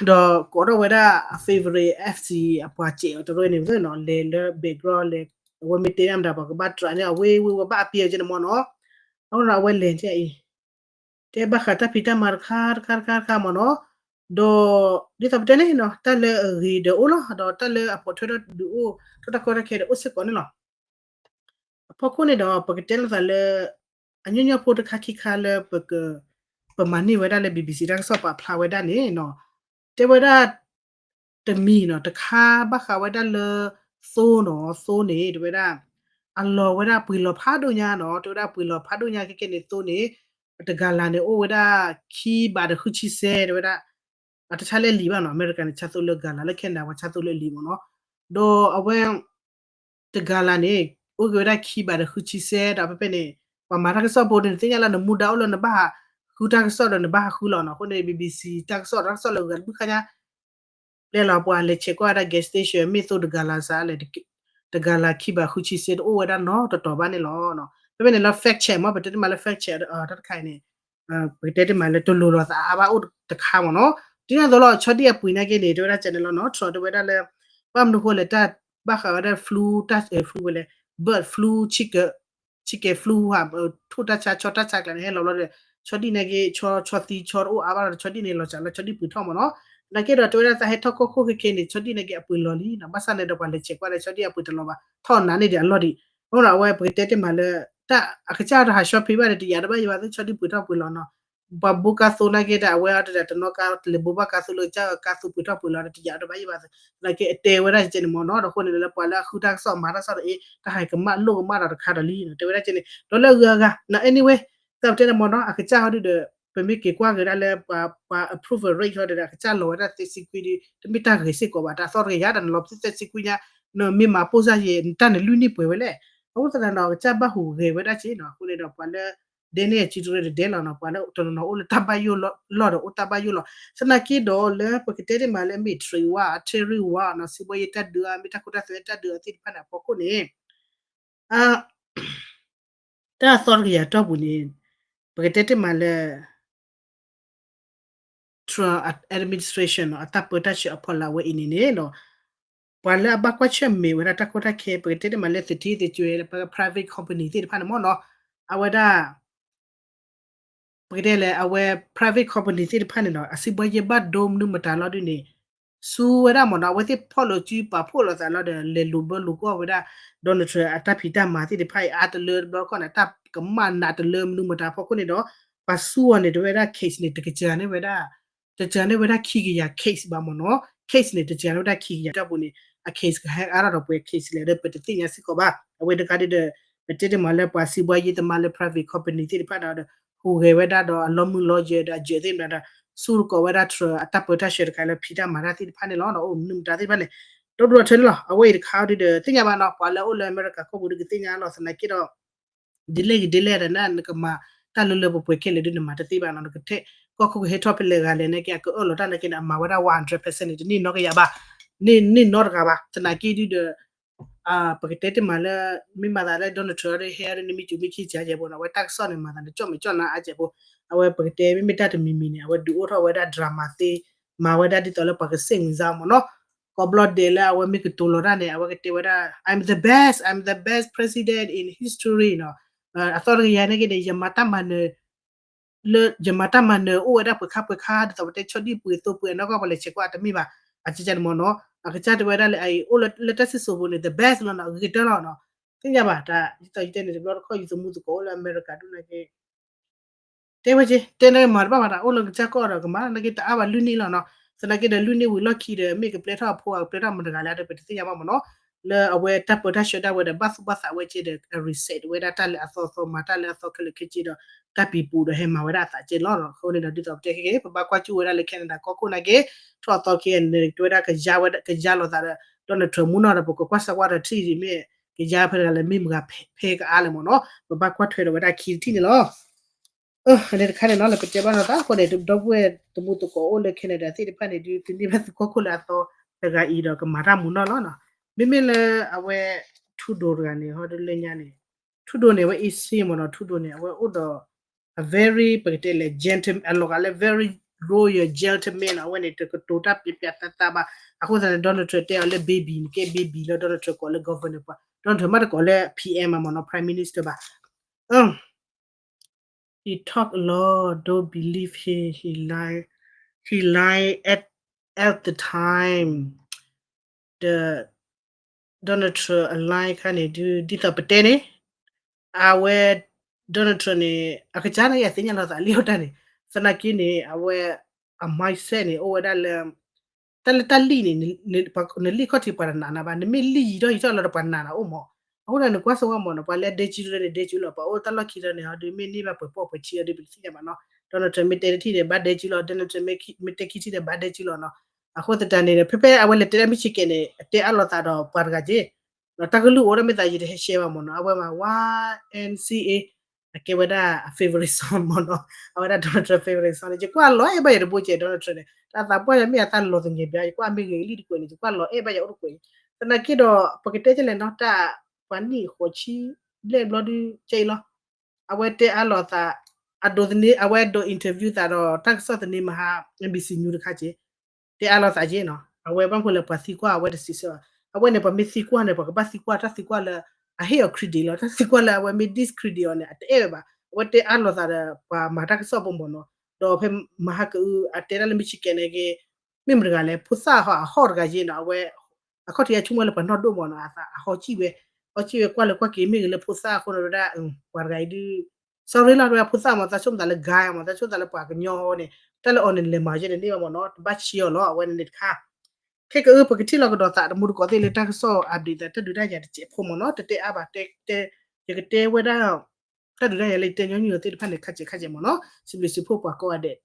ဒီးကိးထီၣ်ဝဲဒၣ်အ favorite FC အပှၤစဲးအီၤတရၢန့ၣ်နီၤ လဲၤလၢ background လဲၤ အဝဲမ့ၢ်တဲဒၣ်မတၤပှၤကဘၣ် try န့ၣ် အဝဲဝဲဝဲဘၣ်အပျံၤကဲန့ၣ်မ့ၢ်နီၤ, အဃိဒီးအဝဲလဲၤအံၤ တဲဘၣ်ဃးတၢ်ဖံးတၢ်မၤတခါတခါတခါတခါမ့ၢ်နီၤ, ဒီးဒ်သိးပတဲန့ၣ်နီၤ တၢ်လၢအဂ့ၤဒီးအိၣ်လီၤ ဒီးတၢ်လၢအပိာ်ထွဲထီၣ်ဒုးအိၣ် ထီၣ်တၢ်ကီတၢ်ခဲဒီးအိၣ်စ့ၢ်ကီးန့ၣ်လီၤ. အဖီခိၣ်န့ၣ်ဒီး ပကတဲလိာ်သးလၢ အညီညီဖိတခါခံခါလၢ ပမၤန့ၢ်ဝဲဒၣ်လၢ BBC တၢ်ကစီၣ်ပာ်ဖျါဝဲဒၣ်န့ၣ်နီၤ, တဲဝဲဒၣ် တမံၤနီၤ တခါဘၣ်ဃးဝဲဒၣ်လၢ သိနီၤ သိန့ၣ် တဲဝဲဒၣ် အလီၤဝဲဒၣ်ပှ့ၤလီၤဖးဒိၣ်ညါနီၤ တဲဝဲဒၣ်ပှ့ၤလီၤဖးဒိၣ်ညါခဲကဲန့ၣ် သိန့ၣ် တဂၤလၢ်န့ၣ် အိၣ်ဝဲဒၣ်ခံဘးဒီးဃုဆံစဲ တဲဝဲဒၣ် အတဆါလၢလံာ်ဘၣ်နီၤ အမဲရကၤန့ၣ် ဆါသိလၢဂၤလၢ် လၢ Canada ပှၤဆါသိလၢလံာ်မ့ၢ်နီၤ, ဒီးအဝဲ တဂၤလၢ်န့ၣ် အိၣ်က့ၤဝဲဒၣ်ခံဘးဒီးဃုဆံစဲ ဒီးဖဲဖဲန့ၣ် ပှၤမၤတၢ်ကစီၣ်ဖိန့ၣ် နသ့ၣ်ညါလၢနမူဒါအိၣ်လၢနဘၣ်ဟး ဃုတၢ်ကစီၣ်ဒီးနဘၣ်ဟးဃုလီၤနီၤ, အဃိန့ၣ် BBC တၢ်ကစီၣ် တၢ်ကစီၣ်လၢဂၤတဘျုးခါညါ ပျဲလီၤပှၤလဲၤဆဲးကွၢ်ဝဲဒၣ် gas station မ့ၢ်သိတဂၤလၢ်စးလဲၣ် တဂၤလၢ်ခံဘးဃုဆံစဲတအိၣ်ဝဲဒၣ်နီတတီၤဘၣ်န့ၣ်လီၤ. ဖဲဖဲန့ၣ်လၢ fact check မ့ၢ် ပတဲတ့ၢ်မးလၢ fact check တၢ်တခါအံၤန့ၣ် ပကတဲတ့ၢ်မးလၢတလိၤလိာ်သးအါဘၣ်အိၣ်တခါမ့ၢ်နီၤ, ဒ်န့ၣ်အသိးလီၤ ဆီဒံၣ်အပှ့ၤနာ်က့န့ၣ် တဲဝဲဒၣ်ကဲန့ၣ်လီၤနီၤ Trump တဲဝဲဒၣ်လၢ ဘၣ်မနုၤဃိလဲၣ် တၢ်ဘၣ်ဃးဝဲဒၣ် flu တၢ် flu ဝဲလဲၣ် bird flu chicken flu ဟး ထိၣ်တၢ်ဆါဆီတၢ်ဆါကျါန့ၣ် ဟဲလီၤဘျီဒီး ဆီဒံၣ်နာ်က့ ဆီ ဆီသံဆီတအိၣ်အါဘၣ်ဒီး ဆီဒံၣ်န့ၣ်လီၤစှၤလၢဆီဒံၣ်ပှ့ၤထီၣ်မ့ၢ်နီၤ, သနာ်က့ဒီးတဲဝဲဒၣ်သးဟဲထီၣ်ကီၢ်ခိၣ်ခဲခဲန့ၣ် ဆီဒံၣ်နာ်က့အပှ့ၤလီၤလံနီၤ, ဘၣ်ဆၣ်န့ၣ်ဒီးပှၤလဲၤဆဲးကွၢ်ဒီး ဆီဒံၣ်အပှ့ၤတလီၤဘၣ် ထီၣ်နးန့ၢ်ဒံးအလီၢ်ဒံး, အဃိဒီးအဝဲပကတဲတ့ၢ်မးလၢ တၢ်အကစၢ်တဟး shopping ဘၣ်ဒီး တယာ်တဘၣ်ယဘၣ်သု ဆီဒံၣ်ပှ့ၤထီၣ်ပှ့ၤလီၤနီၤ, ပှၤဘိကါသိနာ်က့ဒီး အဝဲအီၤတဒၣ်တနီၤကါတလဲၤဘိဘၣ်ကါသိလၢကစၢ်ကါသိပှ့ၤထီၣ်ပှ့ၤလီၤဒီး တယာ်တဘၣ်ယဘၣ်သု, သနာ်က့အတဲဝဲဒၣ်ကဲန့ၣ်မ့ၢ်နီၤ, ဒီးအဃိန့ၣ်လၢပှၤလၢအဃုတၢ်ကစီၣ်မၤတၢ်ကစီၣ်ဒီးအ့ တၢ်ဟးကမၣ်လိၣ်ကမၣ်ဒီးတခါဒီးလံနီၤ, တဲဝဲဒၣ်ကဲန့ၣ် ဒီးလၢအဂုၤအဂၤနီၤ anyway သးပတဲန့ၣ်မ့ၢ်နီၤ အကစၢ်ဟီဒုဒီး ပမ့ၢ်က့ၤကွၢ်က့ၤဒၣ်လၢ ပှၤ approval rate ဟီဒီး အကစၢ်လီၤဝဲဒၣ်သၢဆံခွံဒီး တမ့ၢ်တၢ်ဂ့ၤစ့ၢ်ကီးဘၣ် တၢ်သီတကယၤဒီးနလီၤသၢဆံခွံညါ နမ့ၢ်မၤပိၢ်စၢ်ယဲၢ် နတၢ်နလွံၢ်နံၣ်ပှဲၤဝဲလဲၣ်, အဃိသတးဒီး အကစၢ်ဘၣ်ဟူးဂဲၤဝဲဒၣ်က့နီၤ, အဃိန့ၣ်ဒီးပှၤလၢ ဒဲန့ၣ်အစုတရၢဒီးဒဲလီၤနီၤ, ပှၤလၢတနီၤနီၤအိၣ်လၢတၢ်ဘၣ်ယိၣ်လီၢ်ဒီးအိၣ်တၢ်ဘၣ်ယိၣ်လီၤ, သနာ်က့ဒီးလၢပကတဲတ့ၢ်မးလၢ မ့ၢ် trade war အ trade war နီၤ, စံးဘှီယဲၢ်တၢ်ဒုးအမ့ၢ်တၢ်ခိတၢ်သွဲတၢ်ဒုးအသ့ၣ်တဖၣ်န့ၣ် အဖီခိၣ်န့ၣ် တၢ်သီတကယၤတီၢ်ပူၤန့ၣ် ပကတဲတ့ၢ်မးလၢ Trump administration နီၤ အတၢ်ပၢတၢ်ဆှၢအဖီလာ်ဝဲအံၤန့ၣ်န့ၣ်နီၤ, ပှၤလၢအဘၣ်ကွၢ်ဆၢၣ်မဲာ်ဝဲဒၣ်တၢ်ခိတၢ်ခဲ ပကတဲတ့ၢ်မးလၢသထံသကဲ လၢ private company သ့ၣ်တဖၣ်န့ၣ်မ့ၢ်နီၤ, အဝဲဒၣ် ပကတဲလဲၣ် အဝဲ private company သ့ၣ်တဖၣ်န့ၣ်နီၤ အစံးဘှီယဲၢ်ဘၣ်ဒိမနုၤမတၤလီၤဒုန့ၣ် စူဝဲဒၣ်မ့ၢ်နီၤ, အဝဲသ့ၣ်ဖီၣ်လိာ်စုပာ်ဖှိၣ်လိာ်သးလီၤဒီး လဲၤလိာ်ဘၢလိာ်ကွီၢ်ဝဲဒၣ် Donald Trump အတၢ်ဖံးတၢ်မၤသ့ၣ်တဖၣ်အံၤ အါတလၢတဘျီတခီၣ်န့ၣ် တၢ်ကမၣ်နးတလၢမနုၤမတၤအဖီခိၣ်န့ၣ်ဒီး ပှၤစူအီၤန့ၣ် တဲဝဲဒၣ် case န့ၣ် တကစၢ်န့ၢ်ဝဲဒၣ် တစၢ်န့ၢ်ဝဲဒၣ်ခံကယၤ case ဘၣ်မ့ၢ်နီၤ, case န့ၣ် တစၢ်န့ၢ်ဝဲဒၣ်ခံကယၤ တီၢ်ပူၤန့ၣ် အ case ကဟဲအါထီၣ်ဒီးပှဲၤ case လဲၣ်ဒီး ပတသ့ၣ်ညါစ့ၢ်ကီးဘၣ်. အဝဲတခါဒ်ဒီး ပတဲတ့ၢ်မးလၢပှၤစံးဘှီယဲၢ်သမါလၢ private company သ့ၣ်တဖၣ်ဒီး ဟူးဂဲၤဝဲဒၣ်ဒီးအလီမုၢ်လီယဲၢ်ဒီးအစၢၤသ့ၣ်မတၤဒီး စူတကိးဝဲဒၣ် Trump အတၢ်ပၢတၢ်ဆှၢတခါလၢဖံးတၢ်မၤတၢ်သ့ၣ်တဖၣ်န့ၣ်လီၤ. အိၣ်မနုၤမတၤသ့ၣ်တဖၣ်န့ၣ် ဒီဒူၣ်ဒီထၢန့ၣ်လီၤ. အဝဲအံၤတခါဒ်ဒီး သ့ၣ်ညါဘၣ်နီၤ ပှၤလၢအအိၣ်လၢအမဲရကၤကီၢ်ပူၤဒ်ကသ့ၣ်ညါလီၤ. သနာ်က့ဒီး ဒ်လဲၣ်ဂ့ၤဒ်လဲၣ်ဒီး နကမၤတၢ်လၢလၢပှဲၤပှဲၤခဲလၢာ်ဒ်နမၤတသ့ဘၣ်နီၤ, နကထဲကီၢ်ခိၣ်ကဟဲထီၣ်ဖဲလဲၣ်ဂၤလဲၣ်နာ်က့ အကအၢၣ်လီၤတၢ်နာ်က့န့ၣ် အမၤဝဲဒၣ် one hundred percent န့ၣ် တန့ၢ်နီတဂၤဘၣ်, န့ၢ်နီတဂၤဘၣ်. သနာ်က့ဒ်ဒီး ပကတဲတမံၤလၢ မ့ၢ်မၤသးလၢ Donald Trump အီၤဒီး ဟဲအီၤဒီး နမ့ၢ်စူၤမ့ၢ်ခံစၢ်ယဲၢ်ဘိနီၤ အဝဲတၢ်ကစီၣ်န့ၣ် မၤသးန့ၣ် ကၠီၣ်မဲာ်ကၠီၣ်နါအါကဲးဖိ, အဝဲပကတဲမ့မ့ၢ်တၢ်တမံၤမံၤန့ၣ် အဝဲဒုးအိၣ်ထီၣ်ဝဲဒၣ် drama သ့, မၤဝဲဒၣ်ဒ်သိးလၢပှၤကစ့ၣ်ဝံၤစါမ့ၢ်နီၤ, ကိးဘျီဒဲးလၢအဝဲမ့ၢ်ကတိၤလီၤတၢ်န့ၣ် အဝဲကတဲဝဲဒၣ် I'm the best, I'm the best president in history နီၤ, အသီတကယၤန့ၣ်က့ၤန့ၣ် ယမၤတၢ်မၤနၢၤ လၢယမၤတၢ်မၤနၢၤအိၣ်ဝဲဒၣ်ပှဲၤခါပှဲၤခါ ဒ်သိးပတဲဆီဒံၣ်ပှ့ၤသိပှ့ၤအနီၢ်ကီၢ်ပှၤလဲၤဆဲးကွၢ်အတမ့ၢ်ဘၣ်, အကစၢ်န့ၣ်မ့ၢ်နီၤ, အကစၢ်တဲဝဲဒၣ်လၢအအံၤ အိၣ်လၢတၢ်စံၣ်စိၤပူၤန့ၣ် the best လီၤနီၤ, အဂ့ၤကတၢၢ်လီၤနီၤ, သ့ၣ်ညါဘၣ်တၢ် ဒ်သိးယတဲန့ၣ် တဘျီတခီၣ်ယသမူသကိးအိၣ်လၢအမဲရကၤဒိၣ်နာ်က့ တဲဝဲက့ၤ တဲန့ၣ်မၤတဘၣ်ဘၣ်တၢ် အိၣ်လၢကစၢ်ကီၢ်ဒီးကမၤနာ်က့ တအါဘၣ်လွံၢ်နံၣ်လီၤနီၤ, သနာ်က့ဒီးလွံၢ်နံၣ်ဝံၤလီၢ်ခံဒီး မ့ၢ်ကပျဲထီၣ်အဖိ ကပျဲထီၣ်မတၤတဂၤလဲၣ်ဒီး ပတသ့ၣ်ညါဘၣ်မ့ၢ်နီၤ, လၢအဝဲတၢ်ပၢတၢ်ဆှၢဒၣ်ဝဲဒီး ဘၣ်သူၣ်ဘၣ်သးဝဲက့ၤဒီး reset ဝဲဒၣ်တၢ်လၢအသီသီ မၤတၢ်လၢအသီခဲလၢာ်ခဲဆ့ဒီး တၢ်ပံၤပူၤဒီးဟဲမၤဝဲဒၣ်အသးက့ၤလီၤနီၤ, အဃိန့ၣ်ဒီး ဒ်သိးပတဲခဲက့ၤ ပဘၣ်ကွၢ်ကၠူၣ်ဝဲဒၣ်လၢ Canada ကီၢ်ခိၣ်နာ်က့ ထီၣ်အသီခဲအံၤန့ၣ် တဲဝဲဒၣ်ကယါဝဲ ကယါလိာ်သးဒီး Donald Trump မူနီၤဒီး ပကကွၢ်စၢၤကွၢ်ဒီးထံၣ်ဒ်မ့ၢ် ကယါဖဲတဂၤလၢမ့ၢ်မတၤဂၤဖဲကအါလဲၣ်မ့ၢ်နီၤ, ပဘၣ်ကွၢ်ထွဲဒီးဝဲဒၣ်ခံတထံၣ်န့ၣ်လီၤ. အန့ၣ်တခါန့ၣ်နီၤ လၢပတဲဘၣ်နီၤသးအဃိန့ၣ် ဒီပုၢ်ဝဲၢ်သမူသကိးအိၣ်လၢ Canada သ့ၣ်တဖၣ်န့ၣ် ဒုးသုန့ၢ်ဘၣ်သုကီၢ်ခိၣ်လၢအသီတဂၤအံၤဒီး ကမၤတၢ်မူနီၢ်လီၤနီၤ, မ့မ့ၢ်လၢအဝဲ Trudeau တဂၤန့ၣ် ဟီဒုးလၢညါန့ၣ် Trudeau န့ၣ် အဝဲ easy မ့ၢ်နီၤ, Trudeau န့ၣ် အဝဲအိၣ်ဒီး a very ပကတဲလဲၣ် gentleman အလီၤဂာ်လၢ very royal gentleman နီၤ, အဝဲန့ၣ် တကတိၤတၢ်ပျးပျးသးသးဘၣ်, အဃိသတးန့ၣ် Donald Trump တဲအီၤလၢ baby န့ၣ်ကဲ baby လၢ Donald Trump ကိးလၢ governor ပှၤ Donald Trump မ့ၢ်တကိးလၢ P M မ့ၢ်နီၤ prime minister ဘၣ် He talk a lot, don't believe him, he lie, he lie at at the time the Donald Trump အ line ခါန့ၣ် ဒ်သိးပတဲန့ၣ် အဝဲ Donald Trump န့ၣ် အကစၢ်န့ၣ် ယသ့ၣ်ညါလီၤသးလံအီၤတၢ်န့ၣ် သနာ်က့န့ၣ် အဝဲ အ mindset န့ၣ် အိၣ်ဝဲဒၣ်လၢ တၢ်လၢတၢ်လံၣ်န့ၣ် နလံၣ်ခီၣ်ထံးပှၤတနာ်နၤဘၣ်, နမ့ၢ်လံၣ်ယံာ်ထီၣ်ယံာ်ထီၣ်လီၤဒီးပှၤနာ်နၤအိၣ်မး, အဃိန့ၣ် နကွၢ်စ့ၢ်ကီးမးနီၤ ပှၤလၢအဒဲကုလၢန့ၣ် ဒဲကုလီၤ, ပှၤအိၣ်တၢ်လီၢ်ခံလၢန့ၣ် ဟီဒုးမ့ၢ်န့ၢ်ဘၣ်ပှဲၤပိာ်ပှဲၤထံအီၤဒုး ပတသ့ၣ်ညါဘၣ်နီၤ, Donald Trump မ့ၢ်တဲတထံၣ်န့ၣ် ဘၣ်ဒဲကုလီၤ, Donald Trump မ့ၢ်တဲခံထံၣ်န့ၣ် ဘၣ်ဒဲကုလီၤနီၤ, အဃိသတးန့ၣ် ဖဲဖဲအဝဲလဲၤတဲဒၣ် Michigan န့ၣ် အတဲအါလိာ်သးဒီးပှၤတဂၤက့ၤ ဒီးတၢ်ကလုၢ်အိၣ်ဒီးမ့ၢ်သးယံၤတဟဲရှဲဘၣ်မးနီၤ, အဝဲမၤ Y N C A အကဲဝဲဒၣ်အ favorite song မးနီၤ, အဝဲဒၣ် Donald Trump favorite song န့ၣ် ယကွၢ်လီၤအဲၣ်ဘၣ်ယၤတဘိကဲ Donald Trump န့ၣ် တၢ်သးပှၢ်ယၤမ့ၢ်အသးလီၤသငဲးဘၣ် ယကွၢ်မ့ၢ်ဂ့ၤလံတကွဲးန့ၣ် ယကွၢ်လီၤအဲၣ်ဘၣ်ယၤအိၣ်တကွဲး, သနာ်က့ဒီး ပကတဲကလဲၣ်နီၤ တၢ်ပှၤနံၣ်ဃိးဆံဘျဲၣ်ဘျီဒုးကဲအံၤလီၤ, အဝဲတဲအါလိာ်သး အဒိးသန့ အဝဲဒိး interview သးဒီးတၢ်ကစီၣ်သန့မဟါ N B C News တခါက့ၤ တဲအါလိာ်သးက့ၤနီၤ, အဝဲဘၣ်မနုၤလဲၣ် ပှၤသံကွၢ်အဝဲတစံးဆၢဘၣ်, အဝဲန့ၣ် ပှၤမ့ၢ်သံကွၢ်န့ၣ် ပှၤကဘၣ်သံကွၢ် တၢ်သံကွၢ်လၢ အဟ့ၣ်အီၤ credit လီၤ, တၢ်သံကွၢ်လၢအဝဲမ့ၢ် discredit အီၤန့ၣ် အတအဲၣ်ဝဲဘၣ်, အဝဲတဲအါလိာ်သးဒီး ပှၤမၤတၢ်ကစီၣ်ဖိမးနီၤ, ဒီးဖဲမဟါကအု အတဲဒၣ်လၢ Michigan န့ၣ်က့ၤ မ့ၢ်မတၤတဂၤလဲၣ် ဖိသၣ်ဟီ အဟီၣ်တဂၤက့ၤနီၤ, အဝဲ အခီၣ်ထံးအဆိကမိၣ်လၢပှၤနီၢ်ဒိၣ်မးနီၤ, အသးအဟီၣ်ကံၣ်ဝဲ, ဟီၣ်ကံၣ်ဝဲကွၢ်လၢကွၢ်က့ၤမ့ၢ်ဂ့ၤလၢဖိသၣ်အဃိန့ၣ်ဝဲဒၣ် ပှၤတဂၤအံၤဒုး sorry လီၤ တဝဲဖိသၣ်မး သးဆိကမိၣ်သးလၢ guy မး သးဆိကမိၣ်သးလၢပှၤကညီဟီန့ၣ် တၢ်လၢအီၤန့ၣ် လဲၤမၤကဲန့ၣ်န့ၢ်ဘၣ်မးနီၤ တဘၣ်ဆံးအီၤလီၤ အဝဲန့ၣ်န့ၣ်တခါ ခဲကအု ပကထံၣ်လီၤကဒီးသးတမူတကိးသ့ၣ်လၢတၢ်ကစီၣ် update သးတၢ်ဒုးတၢ်ယၤတစဲးဖိမးနီၤ တတဲအါဘၣ် တဲ ယကတဲဝဲဒၣ် တၢ်ဒုးတၢ်ယၤလၢယတဲညီနုၢ်အီၤသ့ၣ်တဖၣ်န့ၣ် ခါစဲးခါစဲးမးနီၤ စံးဘျုးစံးဖှိၣ်ပှၤကိးဂၤဒဲး